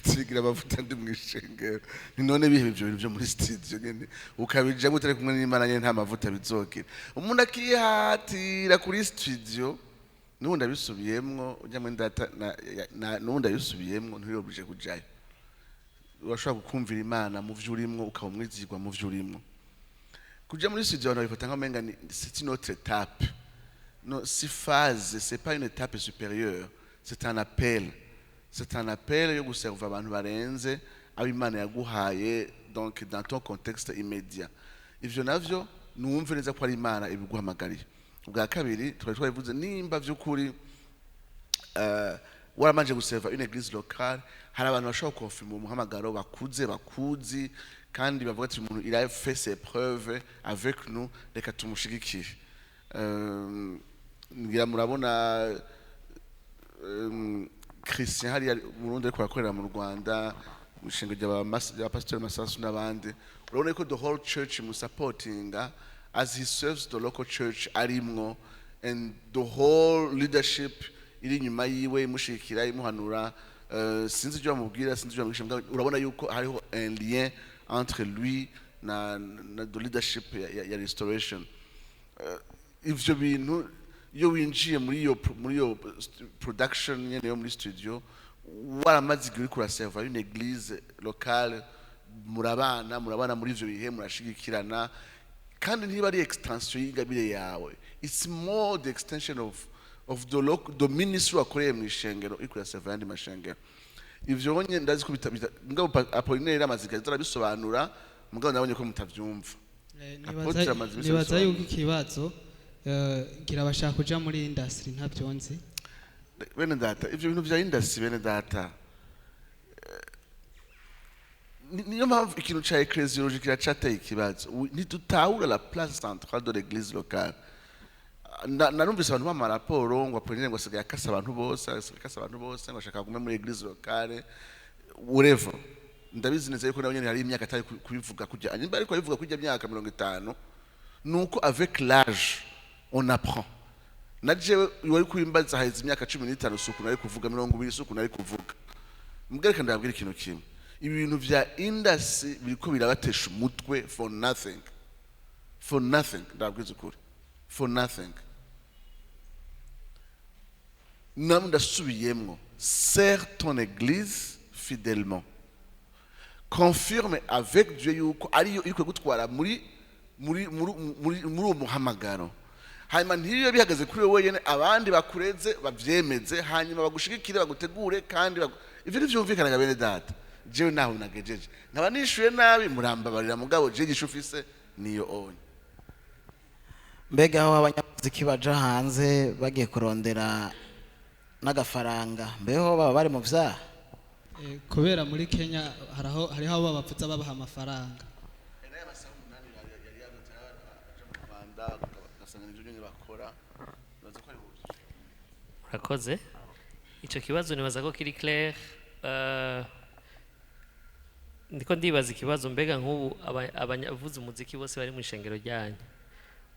turigira amavuta ndi mu ishengero." Ni none bihe ivyo bintu byo muri studio nyene ukabijamo utari kumwe n'Imana nyene, nta mavuta bizogira. Umuntu akihatira kuri studio, n'ubundi abisubiyemwo ujya muri data n'ubundi abisubiyemwo, ntirobije kujayo. Urashobora gukumvira Imana mu vyo urimwo, ukaba umwizigwa mu vyo urimwo. Kuja muri studio abantu babifata nk'amenga ni c'est une autre étape. Non, si phase, c'est pas une étape supérieure, c'est un appel. C'est un appel yo guserva abantu barenze abo Imana yaguhaye, donc dans ton contexte immédiat. Ivyo navyo numve neza ko ari Imana ibiguhamagariye. Ubwa kabiri twari twabivuze: nimba vy'ukuri waramanje guserva une église locale, hari abantu bashobora konfirma umuhamagaro, bakuze, bakuzi, kandi bavuga ati: "Umuntu il a fait ses preuves avec nous, reka tumushigikire." Ngira murabona Christian hariya mu Burundi ariko arakorera mu Rwanda mu ishengo ry'abapasitori Masasu n'abandi. Urabona ko the whole church imusupportinga as he serves the local church arimwo, and the whole leadership iri inyuma yiwe imushigikira, imuhanura. Sinzi ibyo bamubwira, sinzi ibyo bamwigisha, mugabo urabona yuko hariho un lien entre lui na the leadership ya Restoration. Ivyo bintu iyo winjiye muri iyo production nyene yo muri studio, waramaze igihe uriko uraserva une église locale, murabana muri ivyo bihe, murashigikirana, kandi ntiba ari extension y'ingabire yawe, it's more the extension of the ministry wakoreye mu ishengero uriko uraserva ayandi mashengero. Ivyo bonye ndazi ko mugabo Apollinaire amaze igihe arabisobanura, mugabo nabonye ko mutavyumva. Apôtre amaze iminsi Nibaza yuko abisobanura. ikibazo ngira bashaka kuja muri industry, ntabyo nzi. Bene data, ivyo bintu vya industry, bene data, niyo mpamvu ikintu ca ecclésiologie kiracateye ikibazo. Ntidutahura la place centrale de l'église locale. Narumvise abantu bama raporo ngo Apollinaire ngo asigaye akasa abantu bose, asigaye akasa abantu bose, ngo ashaka gume muri église locale, whatever. Ndabizi neza yuko nawe nyene hari imyaka atari kubivuga kujya nimba, ariko abivuga kujya myaka 50, nuko avec l'âge on apprend. Na jewe wari kubimbaza haheze imyaka 15, suku nari kuvuga, 20, suku nari kuvuga. Mbwereka, ndababwira ikintu kimwe: ibi bintu vya industry biriko birabatesha umutwe for nothing, for nothing. Ndababwiza ukuri, for nothing. Namwe ndasubiyemwo: sers ton église fidèlement, confirme avec Dieu yuko ariyo iri gutwara muri uwo muhamagaro. Hanyuma ntibibe bihagaze kuri wowe wenyine, abandi bakureze bavyemeze, hanyuma bagushigikire, bagutegure kandi ivyo ntivyumvikanaga. Bene data. Jewe naho nagejeje, nkaba nishuye nabi, murambabarira, mugabo je inyishu ufise niyo onye. Mbega aho abanyamuziki baja hanze bagiye kurondera n'agafaranga, mbeho baba bari mu vyaha? Kubera muri Kenya haraho hariho abo babavuza babaha amafaranga. Yari yavuze aja mu Rwanda, ugasanga nivyo nyene bakora. Nibaza ko ari uburyo. Murakoze. Icyo kibazo nibaza ko kiri clair. Ndiko ndibaza ikibazo: mbega nk'ubu abanyavuza umuziki bose bari mu ishengero ryanyu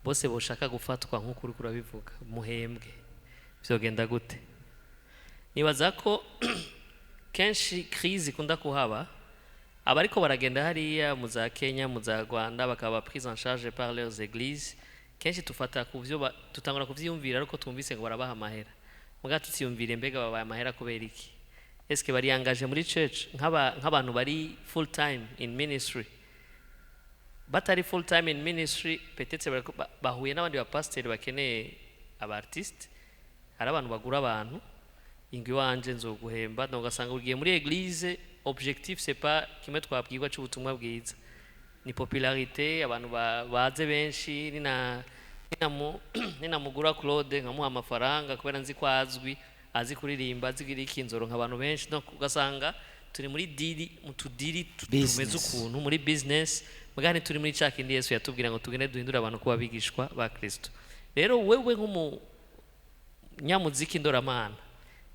bose boshaka gufatwa nk'uko uriko urabivuga, muhembwe, vyogenda gute? Nibaza ko kenshi crise ikunda kuhaba, abariko baragenda hariya mu za Kenya, mu za Rwanda, bakaba prise en charge par leurs églises. Kenshi tufata ku byo tutangura kuvyiyumvira ariko twumvise ngo barabaha amahera, muga tutiyumvire mbega babaye amahera kubera iki? Eske bari engagé muri church nk'abantu bari full time in ministry? Batari full time in ministry, peut-être bahuye n'abandi bapasiteri bakeneye aba artiste. Hari abantu bagura abantu: "Ingwi wanje nzoguhemba." Donc ugasanga ugiye muri église, objectif c'est pas kimwe twabwirwa c'ubutumwa bwiza, ni popularité, abantu baze benshi. Ninamugura Claude nkamuha amafaranga kubera nzi ko azwi, azi kuririmba, azi iki, nzoronka abantu benshi. Donc ugasanga turi muri deal, mu tudiri tumeze Business. ukuntu muri business, mugani turi muri ca kindi Yesu yatubwira ngo tugende duhindure abantu kuba abigishwa ba Kristo. Rero wewe nk'umu nyamuziki ndoramana,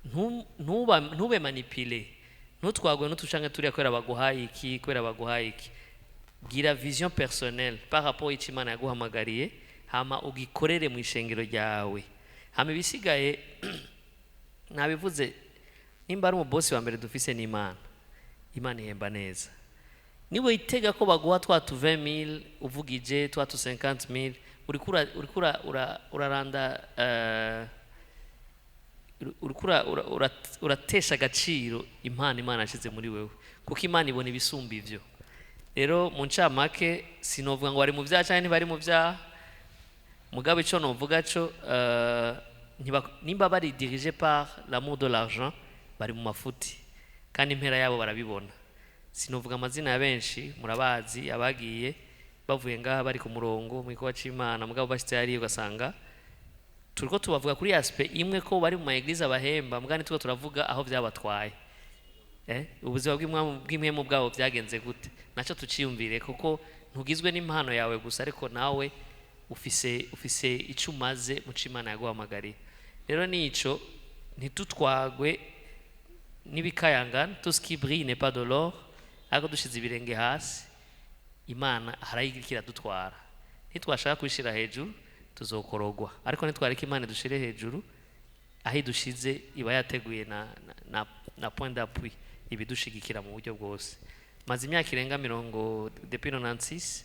ntube manipulé, ntutwagwe n'utucange turiya kubera baguhaye iki, kubera baguhaye iki. Gira vision personnelle par rapport y'icyo Imana yaguhamagariye, hama ugikorere mu ishengero ryawe. Hama ibisigaye nabivuze, nimba ari umubosi wa mbere dufise n'Imana, Imana ihemba neza. Niba witega ko baguha twa tu 20,000 uvugije twa tu 50,000, uriko uraranda, uriko uratesha agaciro impano Imana yashyize muri wewe, kuko Imana ibona ibisumba ivyo. Rero mu ncamake, sinovuga ngo bari mu byaha cyangwa ntibari mu byaha, mugabo ico novuga co, nimba bari dirigé par l'amour de l'argent, bari mu mafuti kandi impera yabo barabibona. Sinovuga amazina ya benshi, murabazi, abagiye bavuye ngaha bari ku murongo mu gikorwa c'Imana, mugabo bashitse hariya ugasanga turiko tubavuga kuri aspect imwe ko bari mu ma église abahemba, mugani turiko turavuga aho vyabatwaye, ubuzima bw'impwemu bwabo byagenze gute, nacyo tuciyumvire, kuko ntugizwe n'impano yawe gusa, ariko nawe ufise icyo umaze mu co Imana yaguhamagariye. Rero nico, ntitutwagwe n'ibikayangana, tout ce qui brille n'est pas de l'or, ariko dushize ibirenge hasi, Imana harayiriko iradutwara. Ntitwashaka kuyishira hejuru tuzokorogwa, ariko nitwareka Imana idushire hejuru, aho idushize iba yateguye na point d'appui ibidushigikira mu buryo bwose. Maze imyaka irenga 90, depuis 96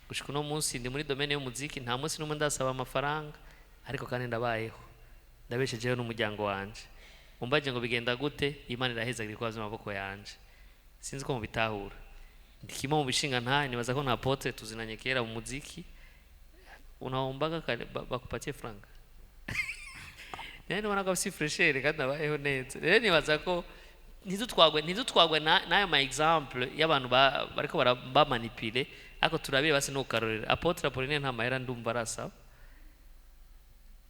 gushika uno munsi, ndi muri domaine y'umuziki. Nta munsi n'umwe ndasaba amafaranga, ariko kandi ndabayeho, ndabeshejeho n'umuryango wanje. Umbaje ngo bigenda gute? Imana iraheza ibikorwa by'amaboko yanje. Sinzi ko mubitahura. Ndi kimwe mu bishinga ntaye, nibaza ko nta pote tuzinanye kera mu muziki. Unaombaga bakupatie franga? Rero nibona ko si fraîcheur kandi abayeho neza. Rero nibaza ko ntidutwagwe n'ayo ma exemple y'abantu bariko bamanipule, ariko turabire basi nukarorera Apôtre Apollinaire. Nta mahera ndumva arasaba,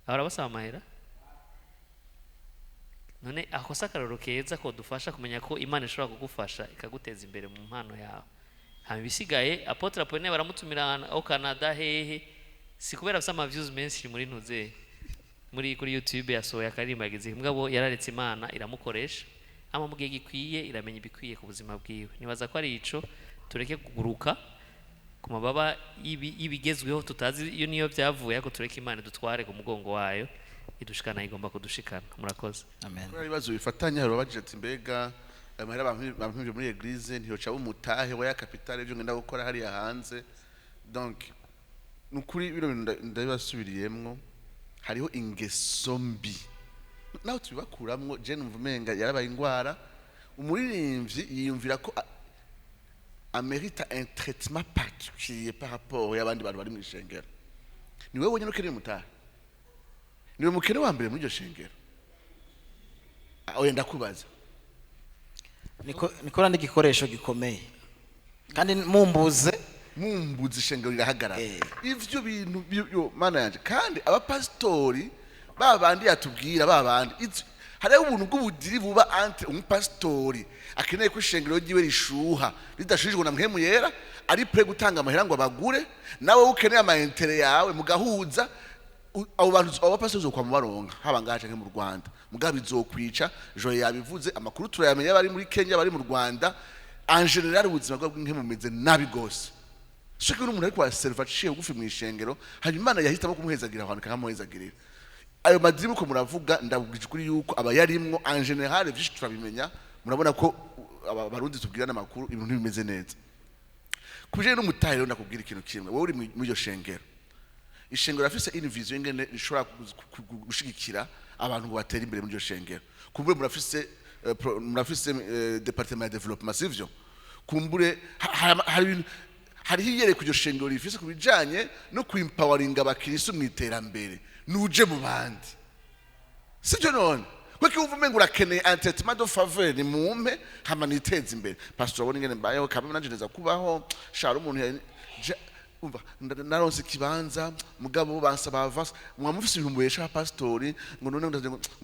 ahora basaba amahera. None ako si akarorero keza ko dufasha kumenya ko Imana ishobora kugufasha ikaguteza imbere mu mpano yawe? Hama ibisigaye, Apôtre Apollinaire baramutumira ahantu aho Canada hehe, si kubera afise ama views menshi muri ntuze muri kuri YouTube, yasohoye akaririmbo yagize, mugabo yararetse Imana iramukoresha, ama mu gihe gikwiye iramenya ibikwiye ku buzima bwiwe. Nibaza ko ari ico, tureke kuguruka ku mababa y'ibigezweho tutazi iyo niyo byavuye, ariko tureke Imana idutware ku mugongo wayo, idushikana igomba kudushikana. Murakoze. Amen. Kubera ibibazo bifatanya, hari ababajije ati: "Mbega amahera bampimvye muri église ntiyoca umutahe wa ya capital ibyo ngenda gukora hariya hanze?" Donc nukuri bino bintu ndabibasubiriyemwo, hariho ingeso mbi naho tubibakuramwo. Je numva umenga yarabaye ingwara. Umuririmbyi yiyumvira ko amérite un traitement particulier par rapport y'abandi bantu bari mu ishengero. Ni wewe wenyine ukeneye umutahe, niwe mukene wa mbere muri iryo shengero. Oya, ndakubaza. Niko n'igikoresho gikomeye kandi mumbuze. Mumbuze, ishengero rirahagarara. Ivyo bintu yo Mana yanje, kandi abapasitori ba bandi yatubwira, ba bandi hariho ubuntu bw'ubudiri buba entre umupasitori akeneye ko ishengero ryiwe rishuha ridashuhijwe na Mpwemu Yera, ari prêt gutanga amahera ngo abagure, nawe ukeneye ama intérêts yawe, mugahuza. Abo bantu, abo bapasitori uzokwa mubaronka haba ngaha canke mu Rwanda, mugabo bizokwica. Joye yabivuze, amakuru turayamenya, bari muri Kenya, bari mu Rwanda. En général, ubuzima bwabo bw'inkemu bumeze nabi gose. Siko umuntu ariko araserva aciye bugufi mu ishengero, hanyuma Imana yahitamo kumuhezagira aho hantu, ikahamuhezagirira. Ayo madini uko muravuga, ndabwije ukuri yuko aba yarimwo. En général, vyinshi turabimenya. Murabona ko Abarundi tubwirana amakuru, ibintu ntibimeze neza. Ku bijanye n'umutahe rero, ndakubwira ikintu kimwe: wowe uri muri iryo shengero, ishengero rafise une vision ingene rishobora gushigikira abantu ngo batere imbere muri iryo shengero. Kumbure murafise murafise département ya développement, sivyo? Kumbure hari ibintu, hariho iyereka iryo shengero rifise ku bijanye no kwimpawaringa abakirisu mu iterambere. Nuje mu bandi, sibyo? None kuko wumva umenga urakeneye un traitement de faveur, ni mumpe hama niteze imbere, pastor, abone ingene mbayeho kamwe, nanje neza kubaho shara umuntu umva, naronse ikibanza, mugabo bansaba avance. Mwa mufise ibintu mubesha pastori ngo none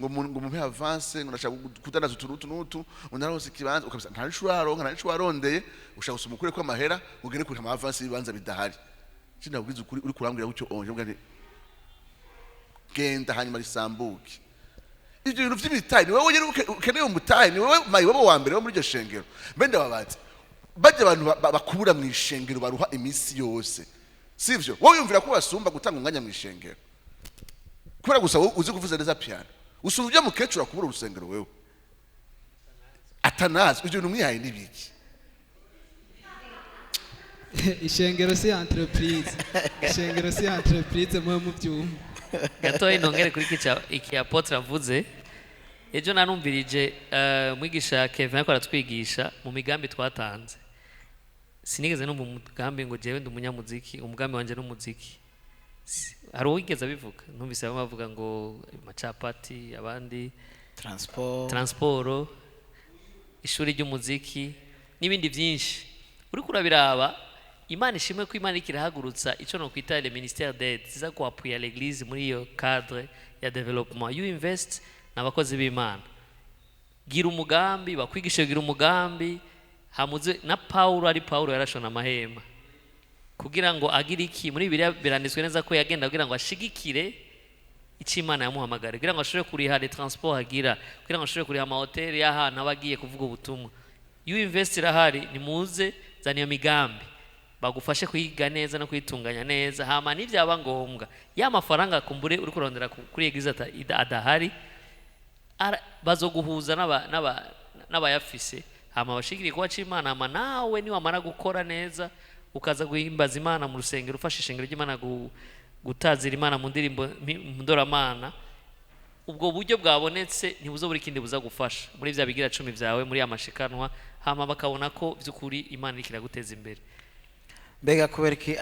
ngo mumpe avance, ngo ndashaka kudandaza utu n'utu n'utu, ngo naronse ikibanza. Ukabisa nta nico uraronka, nta nico warondeye, ushaka gusoma ukure ko amahera ugere kuri ama avance y'ibibanza bidahari. Sinabwiza ukuri, uri kurambwira gutyo onje mbwa nti genda hanyuma risambuke. Ibyo bintu by'imitahe, ni wowe nyine ukeneye umutahe, ni wowe mayibobo wa mbere wo muri iryo shengero. Mbe ndababaza, bajya abantu bakubura mu ishengero, baruha iminsi yose, sivyo? Wowe yumvira ko basumba gutanga umwanya mu ishengero kubera gusa wowe uzi kuvuza neza piano, usumba ibyo mukecuru akubura urusengero wewe atanazi? Ibyo bintu mwihaye n'ibiki? Ishengero si entreprise, ishengero si entreprise, mwe mubyumva. Gatoya nongere kuri iki iki apôtre avuze. Ejo narumvirije mwigisha Kevin ariko aratwigisha mu migambi twatanze. Sinigeze numva umugambi ngo jewe ndi umunyamuziki, umugambi wanje n'umuziki. Hari uwigeze abivuga? Numvise bamwe bavuga ngo amacapati, abandi transport, transport, ishuri ry'umuziki n'ibindi byinshi. Uriko urabiraba, Imana ishimwe ko Imana iriko irahagurutsa ico nokwita le ministère d'aide ziza kuappuyer l'église muri iyo cadre ya développement. You invest n'abakozi b'Imana, gira umugambi, bakwigishe gira umugambi. Hamuze na Paulo, ari Paulo yarashona amahema kugira ngo agire iki? Muri Bibiliya biranditswe neza ko yagenda kugira ngo ashigikire icyo Imana yamuhamagara, kugira ngo ashobore kuriha les transport agira, kugira ngo ashobore kuriha amahoteli y'ahantu aba agiye kuvuga ubutumwa. You invest irahari, nimuze, zana iyo migambi, bagufashe kuyiga neza no kuyitunganya neza. Hama nibyaba ngombwa, ya mafaranga kumbure uri kurondera kuri église adahari, bazoguhuza n'abayafise, hama bashigikire kuba c'Imana. Hama nawe niwamara gukora neza, ukaza guhimbaza Imana mu rusengero, ufasha ishengero ry'Imana gutazira Imana mu ndirimbo mu ndoramana, ubwo buryo bwabonetse ntibuzobura ikindi buza gufasha muri bya bigira cumi byawe, muri ya mashikanwa, hama bakabona ko by'ukuri Imana iriko iraguteza imbere. Mbega kubera iki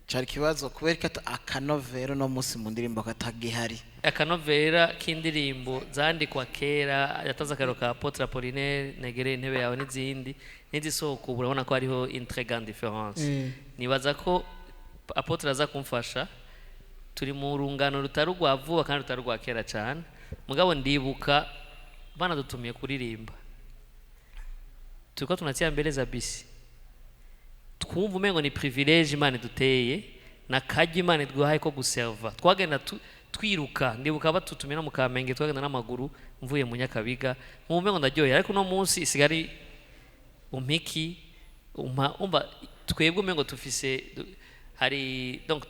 cari ikibazo, kubera iki akanovera no munsi mu ndirimbo katagihari? Akanovera k'indirimbo zandikwa kera, yatanze akarero ka Apôtre Apollinaire, negere intebe yawe n'izindi, n'izisohoka ubu, urabona ko hariho une très grande différence. Nibaza ko Apôtre aza kumfasha. Turi mu rungano rutari urwa vuba kandi rutari urwa kera cyane, mugabo ndibuka banadutumiye kuririmba, turiko tunatia mbele za bisi, twumva umengo ni privilège Imana iduteye na kajya Imana iduhaye ko guserva. Twagenda twiruka, ndibuka batutumye no mu Kamenge, twagenda n'amaguru mvuye mu Nyakabiga, nkumva umengo ndaryoheye. Ariko uno munsi isigari umpiki umpa umva twebwe umengo tufise hari donc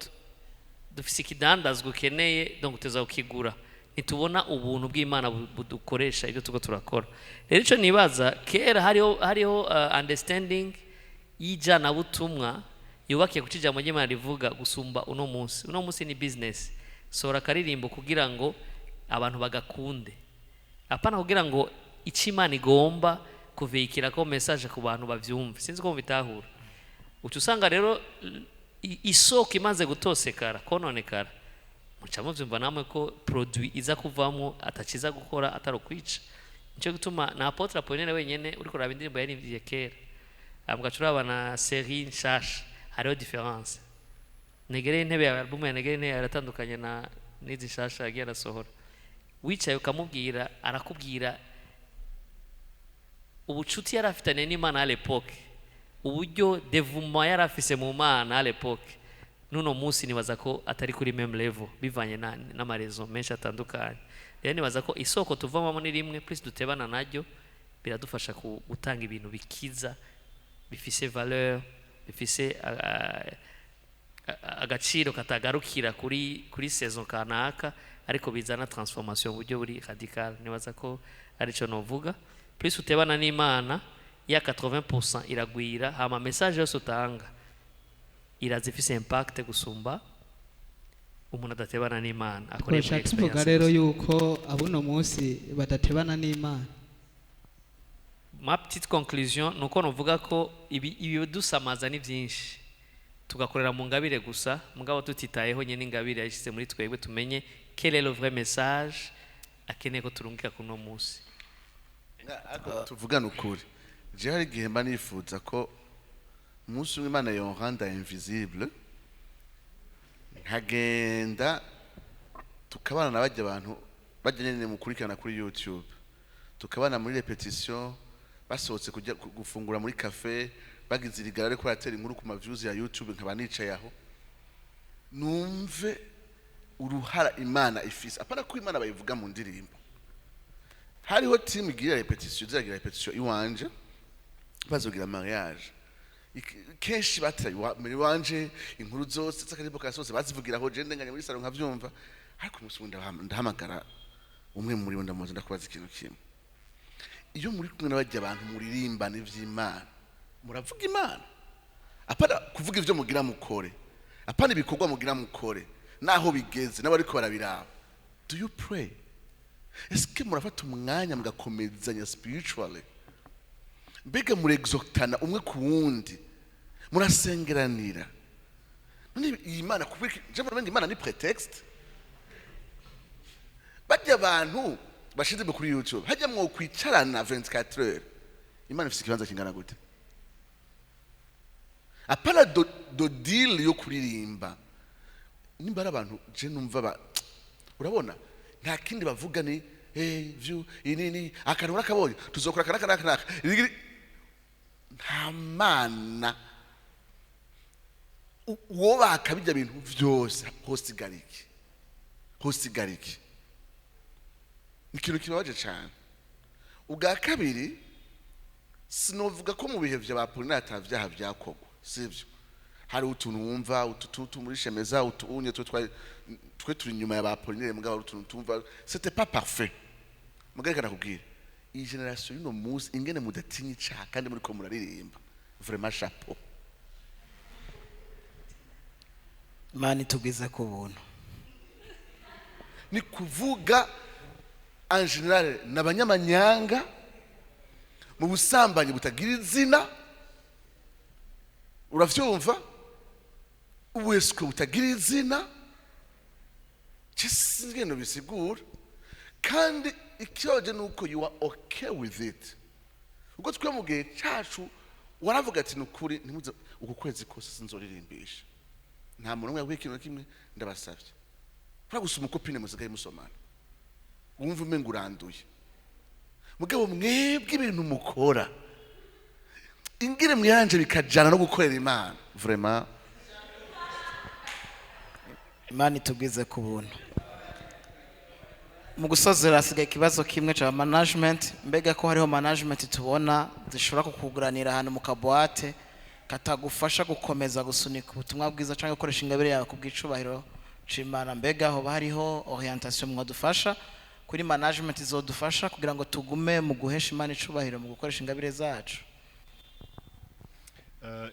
dufise ikidandazwa ukeneye, donc tuza kukigura, ntitubona ubuntu bw'Imana budukoresha ibyo turiko turakora. Rero ico nibaza, kera hariho understanding y'ijanabutumwa yubakiye ku ijambo ry'Imana rivuga gusumba uno munsi. Uno munsi ni business, sohora akaririmbo kugira ngo abantu bagakunde, apana kugira ngo icyo Imana igomba kuvehikira ko message ku bantu bavyumve. Sinzi ko mubitahura. Uca usanga rero isoko imaze gutosekara, kononekara, muca muvyumva namwe ko produit iza kuvamwo atakiza gukora atari ukwica. Nico gituma na Apôtre Apollinaire wenyene, uriko uraba indirimbo yaririmbye kera, ugaca uraba na série nshasha, hariho différence. Negere intebe ya album ya Negere intebe yaratandukanye na n'izi nshasha yagiye arasohora. Wicaye ukamubwira, arakubwira ubucuti yari afitanye n'Imana à l'époque, uburyo dévouement yari afise mu Mana à l'époque. N'uno munsi nibaza ko atari kuri même level, bivanye n'ama raisons menshi atandukanye. Rero nibaza ko isoko tuvomamo ni rimwe, plus dutebana naryo, biradufasha gutanga ibintu bikiza, bifise valeur, bifise agaciro katagarukira kuri saison kanaka, ariko bizana transformation mu buryo buri radical. Nibaza ko arico novuga: plus utebana n'Imana, ya 80% iragwira, hama message yose utanga iraza ifise impact gusumba umuntu adatebana n'Imana akoresha Twoca tuvuga experience rero gusa. yuko abuno munsi badatebana n'Imana. Ma petite conclusion ni uko nuvuga ko ibi ibidusamaza ni byinshi, tugakorera mu ngabire gusa, mugabo tutitayeho nyine ingabire yashyize muri twebwe, tumenye quel est le vrai message akeneye ko turungika kuno munsi. Ariko tuvugane ukuri, je hari igihe mba nifuza ko umunsi umwe Imana yonrenda invisible, nkagenda tukabana na bajya abantu bajya nyene mukurikirana kuri YouTube, tukabana muri répétition, basohotse kujya gufungura muri café, bagize irigara ariko baratera inkuru ku ma views ya YouTube, nkaba nicaye aho numve uruhara Imana ifise. Apana ko Imana bayivuga mu ndirimbo. Hariho team igira répétition, ziragira répétition iwanje, bazogira mariage. Kenshi batera muri wanje inkuru zose z'akaririmbo ka zose bazivugiraho, je ndenganye muri salon nkavyumva. Ariko umunsi umwe ndahamagara umwe muri bo, ndamubaza, ndakubaza ikintu kimwe: iyo muri kumwe n'abajya abantu muririmbana ivy'Imana, muravuga Imana? Apana kuvuga ivyo mugira mukore, apana ibikorwa mugira mukore, naho bigeze n'abariko barabiraba. Do you pray? Est-ce murafata umwanya mugakomezanya spiritually? Mbega murexhortana umwe ku wundi? Murasengeranira? None iyi Mana kubera iki? Je mbona Imana ni prétexte. Bajya abantu bashize kuri YouTube, hajya mwo kwicarana 24 heures, Imana ifise ikibanza kingana gute? Apana do deal yo kuririmba. Nimba ari abantu je numva ba urabona nta kindi bavuga ni hey view ini ni akantu urakabonye, tuzokora kana kana kana. Nta Mana. Uwo bakabijya bintu vyose, hosigara iki? Hosigara iki? Ni ikintu kibabaje cyane. Ubwa kabiri, sinovuga ko mu bihe vya ba Apollinaire ata vyaha vyakorwa, sivyo. Hari utuntu wumva utututu muri shemeza, utunye twe twari twe turi inyuma ya ba Apollinaire, mugabo hari utuntu tumva c'était pas parfait. Mugabo reka nakubwira, iyi génération y'uno munsi, ingene mudatinya icaha kandi muriko muraririmba, vraiment chapeau. Imana itugwize ku buntu. Ni kuvuga en général ni abanyamanyanga mu busambanyi butagira izina, uravyumva, ubuescroc butagira izina. Sinzi bisigura. Kandi ikibazo ni uko you are okay with it. Ubwo twe mu gihe cacu waravuga ati: "Ni ukuri, ntimuze uku kwezi kose sinzoririmbisha." Nta muntu umwe yabwiye ikintu na kimwe. Ndabasabye kubera gusa umu copine musigaye musomana, wumva umenga uranduye. Mugabo mwebwe ibintu mukora, ingire mwiyanje bikajana no gukorera Imana, vraiment. Imana itugwize ku buntu. Mu gusozera, hasigaye ikibazo kimwe cya management. Mbega ko hariho management tubona zishobora kukuguranira ahantu mu kaboîte katagufasha gukomeza gusunika ubutumwa bwiza cyangwa gukoresha ingabire yawe ku bw'icubahiro c'Imana, mbega hoba hariho orientation mwadufasha kuri management izodufasha kugira ngo tugume mu guhesha Imana icubahiro mu gukoresha ingabire zacu?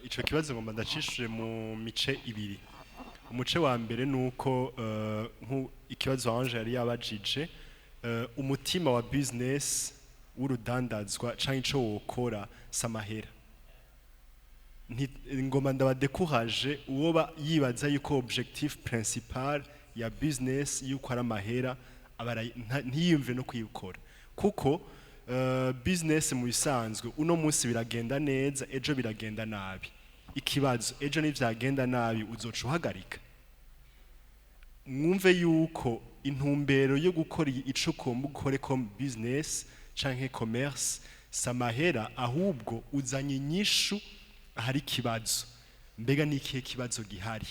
Ico kibazo ngomba ndacishije mu mice ibiri. Umuce wa mbere ni uko ikibazo Ange yari yabajije, umutima wa business w'urudandazwa canke ico wokora samahera. Ngoma ndabadécourage uwo yibaza yuko objectif principal ya business yuko ari amahera, ntiyumve no kuyikora, kuko Business mu bisanzwe, uno munsi biragenda neza, ejo biragenda nabi. Ikibazo, ejo nivyagenda nabi uzoca uhagarika? Mwumve yuko intumbero yo gukora ico ugomba ukore comme business canke commerce si amahera, ahubwo uzanye inyishu ahari ikibazo. Mbega ni ikihe kibazo gihari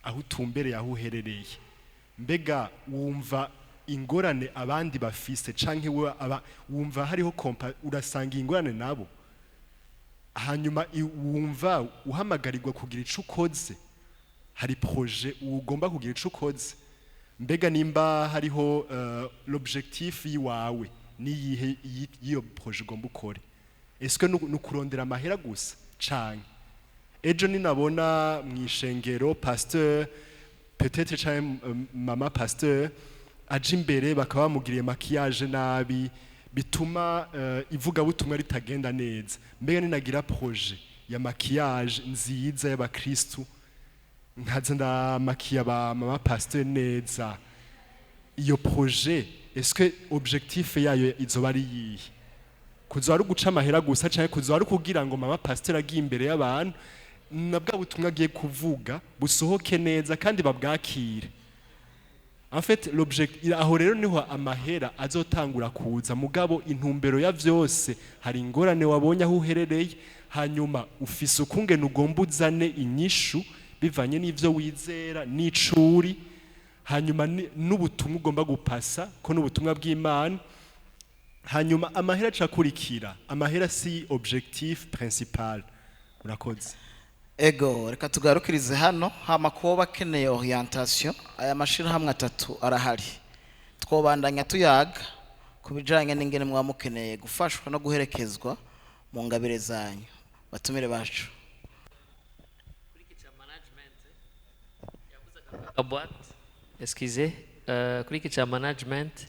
aho utumbereye, aho uherereye? Mbega wumva ingorane abandi bafise, canke wewe aba wumva hariho kompa urasanga ingorane nabo? Hanyuma wumva uhamagarirwa kugira ico ukoze, hari projet ugomba kugira ico ukoze. Mbega nimba hariho l'objectif yiwawe niyihe y'iyo projet ugomba ukore? Est-ce que nu kurondera amahera gusa, canke ejo ninabona mw'ishengero pasteur peut-être canke mama pasteur aje imbere, bakaba bamugiriye maquillage nabi, bituma ivugabutumwa ritagenda neza, mbega ninagira projet ya maquillage nziza y'abakristu, nkaza ndamakiya ba mama pasteur neza, iyo projet, est-ce que objectif yayo izoba ari yihe? Kuzoba ari uguca amahera gusa, canke kuzoba ari kugira ngo mama pasteur agiye imbere y'abantu na bwa butumwa agiye kuvuga busohoke neza kandi babwakire? En fait, l'objectif aho rero niho amahera azotangura kuza. Mugabo intumbero ya vyose, hari ingorane wabonye aho uherereye, hanyuma ufise ukungene ugomba uzane inyishu bivanye n'ivyo wizera n'icuri, hanyuma n'ubutumwa ugomba gupasa ko n'ubutumwa bw'Imana. Hanyuma amahera acakurikira. Amahera si objectif principal. Urakoze. Ego, reka tugarukirize hano. Hama kuba bakeneye orientation, aya mashirahamwe atatu arahari, twobandanya tuyaga ku bijanye n'ingene muba mukeneye gufashwa no guherekezwa mu ngabire zanyu. Batumire bacu. Kuri iki ca management boîte, excusez, kuri iki ca management,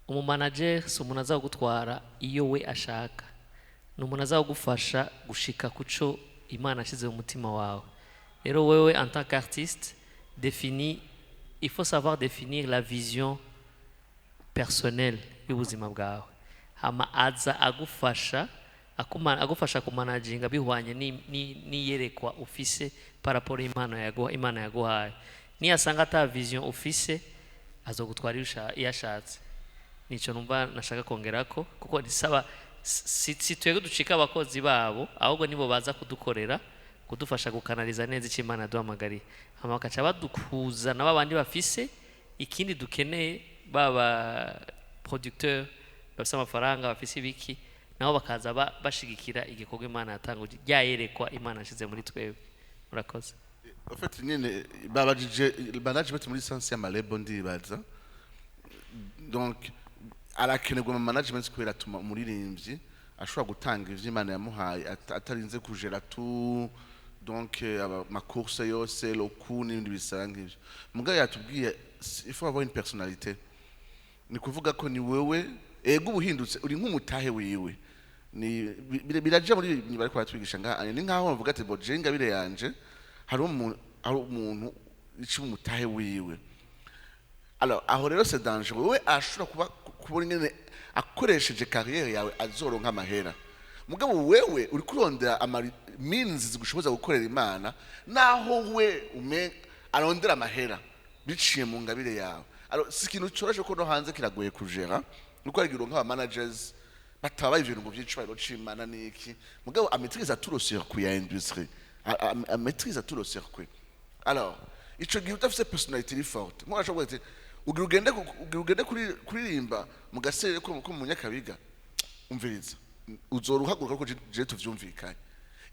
umumanager si umuntu aza kugutwara iyo we ashaka, ni umuntu aza kugufasha gushika kuco Imana yashyize mu mutima wawe. Rero wewe en tant qu'artiste défini, il faut savoir définir la vision personnelle y'ubuzima bwawe, hama aza agufasha agufasha kumanaginga bihwanye n'iyerekwa ufise par rapport y'impano Imana yaguhaye. Niyasanga ata vision ufise, azogutwara iyo ashatse. Nico numva nashaka kongerako, kuko nisaba si twebwe ducika abakozi babo, ahubwo nibo baza kudukorera, kudufasha gukanaliza neza icyo Imana yaduhamagariye, hama bakaca badukuza na babandi bafise ikindi dukeneye, baba producteur bafise amafaranga, bafise ibiki, nabo bakaza bashigikira igikorwa Imana yatanguje, ryayerekwa Imana yashize muri twebwe. Murakoze. En fait, nyine babajije management muri sens y'ama label, ndibaza. Donc arakenerwa mu management kubera atuma umuririmbyi ashobora gutanga ivyo Imana yamuhaye atarinze kujera tout, donc ama course yose, le coût n'ibindi bisaba nk'ivyo. Mugabo yatubwiye il faut avoir une personnalité, ni kuvuga ko ni wewe ego ubuhindutse uri nk'umutahe wiwe. Ni biraja muri ibi bariko baratwigisha ngaha, ni nkaho bavuga ati: "Bo je ingabire yanje, hari umuntu ica umutahe wiwe." Alors aho rero c'est dangereux. Wewe ashobora kuba kubona ingene akoresheje carrière yawe azoronka amahera, mugabo wewe uri kurondera ama means zigushoboza gukorera Imana, naho we ume arondera amahera biciye mu ngabire yawe. Alors si ikintu coroshe, ko no hanze kiragoye kujera, nuko hari igihe uronka aba managers batabaye ibintu ngo vy'icubahiro c'Imana niki, mugabo amaîtrise tout le circuit ya industrie, amaîtrise tout le circuit. Alors ico gihe udafise personnalité iri forte, nko urashobora ati ugira ugende kuririmba mu gaserere ko mu Nyakabiga, umviriza, uzora uhaguruka ko je tuvyumvikanye.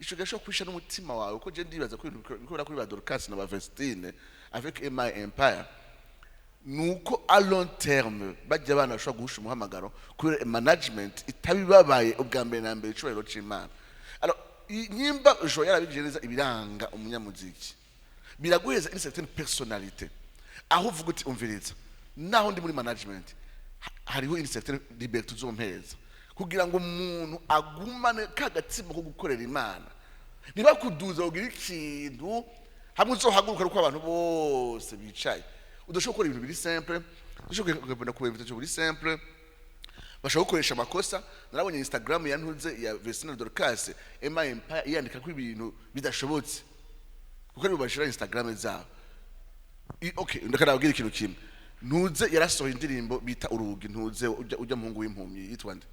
Ico gihe ashobora kwisha n'umutima wawe, ko je ndibaza ko ibintu bikora kuri ba Dorcas na ba Vestine avec MI Empire, nuko à long terme bajya abana bashobora guhusha umuhamagaro kubera management itabibabaye ubwa mbere na mbere icubahiro c'Imana. Alors nyimba jo yarabigije neza ibiranga umunyamuziki, biraguheza une certaine personnalité aho uvuga uti: "Umviriza, naho ndi muri management, hariho une certaine liberté uzompereza kugira ngo umuntu agumane ka gatsima ko gukorera Imana, ntibakuduza kugira ikintu hamwe uzohaguruka uko abantu bose bicaye." Udashobora gukora ibintu biri simple, udashobora kugenda ku invitation biri simple. Bashobora gukoresha amakosa. Narabonye Instagram ya ntuze ya Vestine Dorcas, Emma Empire, yandika ko ibintu bidashobotse kuko aribo bashira Instagram zabo. Okay, ndakarabwira ikintu kimwe. Ntuze yarasohoye indirimbo bita Urugi. Ntuze ujya muhungu w'impumyi yitwa nde?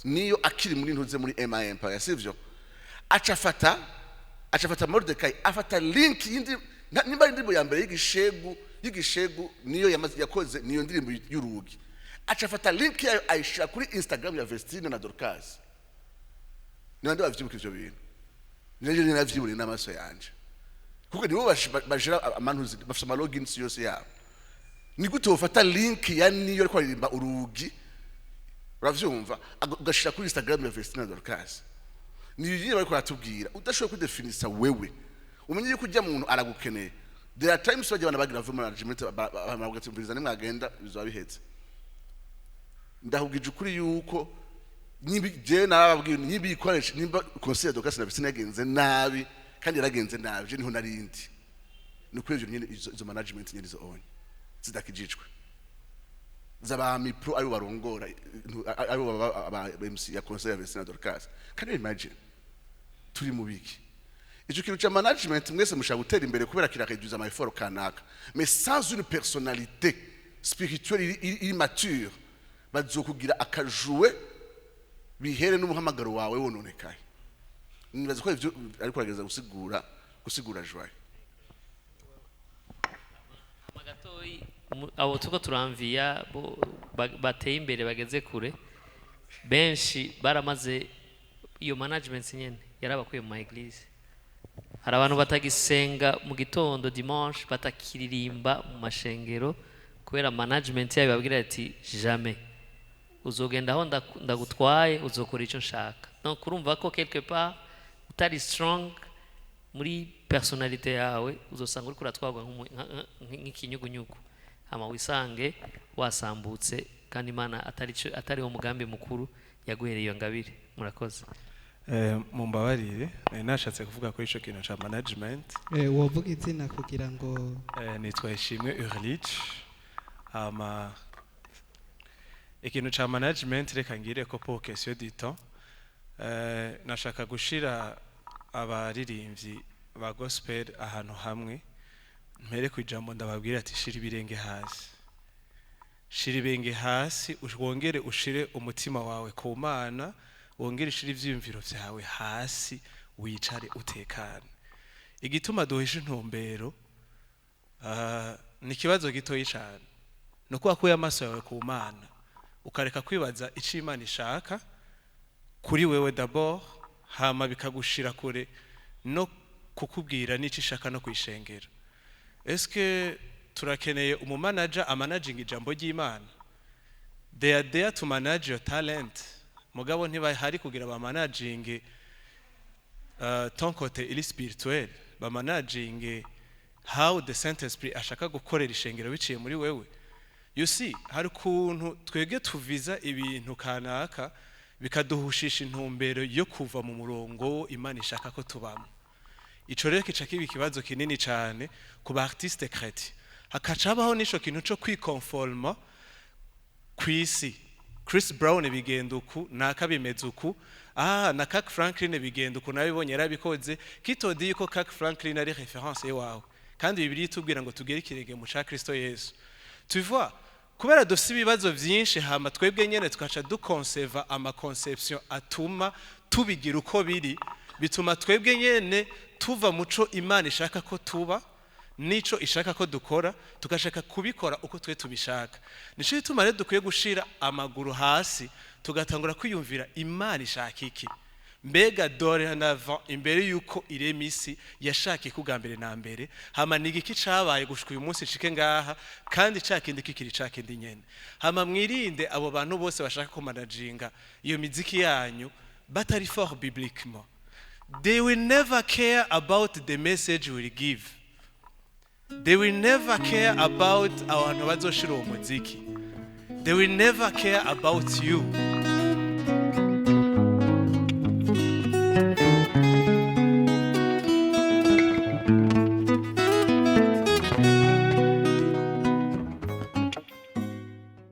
Niyo akiri muri ntuze, muri Emma Empire, sivyo? Aca afata Mordecai, afata link y'indi nimba ari indirimbo ya mbere y'igishegu niyo yamaze yakoze, niyo ndirimbo y'Urugi. Aca afata link yayo ayishira kuri Instagram ya Vestine na Dorcas. Niba ndi bavyibuka ivyo bintu, nivyo navyiburiye n'amaso yanje, kuko nibo bashira amantuzi, bafite ama logins yose yabo. Ni gute wofata link ya niyo ariko aririmba Urugi, uravyumva, ugashira kuri Instagram ya Vestine na Dorcas? Ni ibyo bariko baratubwira. Udashoboye kwidefinisa wewe, umenye yuko ujya muntu aragukeneye. There are times bajya abana bagira vuba management, bavuga ati: "Umviriza, nimwagenda bizoba bihetse." Ndahubwije ukuri yuko niba jewe narababwiye, niba ikoresha, nimba concert Dorcas na Vestine yagenze nabi, kandi yaragenze nabi, je niho narindi. Ni ukuri ivyo nyene, izo management nyene, izo onye zidakijijwe z'abami pro, aribo barongora, aribo baba aba MC ya concert ya Vestine na Dorcas. Can you imagine? Turi mu biki? Ico kintu ca management, mwese mushaka gutera imbere kubera kirareduza ama effort kanaka, mais sans une personnalité spirituelle iri mature, bazokugira akajuwe bihere n'umuhamagaro wawe wononekaye. Nibaza ko ivyo ariko aragerageza gusigura Joye. Gatoyi, abo tuko turamviya bo bateye imbere, bageze kure, benshi baramaze iyo management nyene yarabakuye mu ma église. Hari abantu batagisenga mu gitondo dimanche, batakiririmba mu mashengero kubera management yabo babwira ati: "Jamais uzogenda aho ndagutwaye, uzokora icyo nshaka." Donc urumva ko quelque part utari strong muri personnalité yawe, uzosanga uriko uratwarwa nk'ikinyugunyugu, hama wisange wasambutse, kandi Imana atari wo mugambi mukuru yaguhereye iyo ngabire. Murakoze. Mumbabarire, nari nashatse kuvuga kuri ico kintu ca management. Wovuga izina kugira ngo Nitwa Ishimwe Urlich. Hama ikintu ca management, reka ngire ko pour question du temps. Nashaka gushira abaririmbyi ba gospel ahantu hamwe, mpere ku ijambo ndababwira ati: shira ibirenge hasi, shira ibirenge hasi, wongere ushire umutima wawe ku Mana, wongere ushire ivyiyumviro vyawe hasi, wicare utekane. Igituma duhisha intumbero, ni ikibazo gitoyi cyane, ni uko wakuye amaso yawe ku Mana, ukareka kwibaza icyo Imana ishaka kuri wewe d'abord, hama bikagushira kure no kukubwira n'icyo ishaka no kwishengera. Eske turakeneye umumanager amanaginga ijambo ry'Imana? They are there to manage your talent, mugabo ntibahari kugira bamanaginge ton côté iri spirituel, bamanaginge how the Saint Esprit ashaka gukorera ishengero biciye muri wewe. You see, hari ukuntu twebwe tuviza ibintu kanaka bikaduhushisha intumbero yo kuva mu murongo Imana ishaka ko tubamo. Ico rero kica kiba ikibazo kinini cane ku ba artiste chrétien, hakaca habaho n'ico kintu co kwikonforma kw'isi. Chris Brown bigenda uku, naka bimeze uku, na Kirk Franklin bigenda uku, nabibonye yarabikoze. Kitodi yuko Kirk Franklin ari référence yawe, kandi Bibiliya itubwira ngo tugere ikirenge mu ca Kristo Yesu. Tu vois, kubera dufise ibibazo vyinshi, hama twebwe nyene tukaca dukonseva ama conception atuma tubigira uko biri, bituma twebwe nyene tuva muco Imana ishaka ko tuba nico ishaka ko dukora, tugashaka kubikora uko twe tubishaka. Nico gituma rero dukwiye gushira amaguru hasi, tugatangura kwiyumvira Imana ishaka iki. Mbega dorénavant, imbere yuko irema isi, yashaka iki mbere na mbere? Hama ni igiki cabaye gushika uyu munsi nshike ngaha, kandi ca kindi kikiri ca kindi nyene? Hama mwirinde abo bantu bose bashaka kumanaginga iyo miziki yanyu batari fort bibliquement. They will never care about the message we give. They will never care about abantu bazoshira uwo muziki. They will never care about you.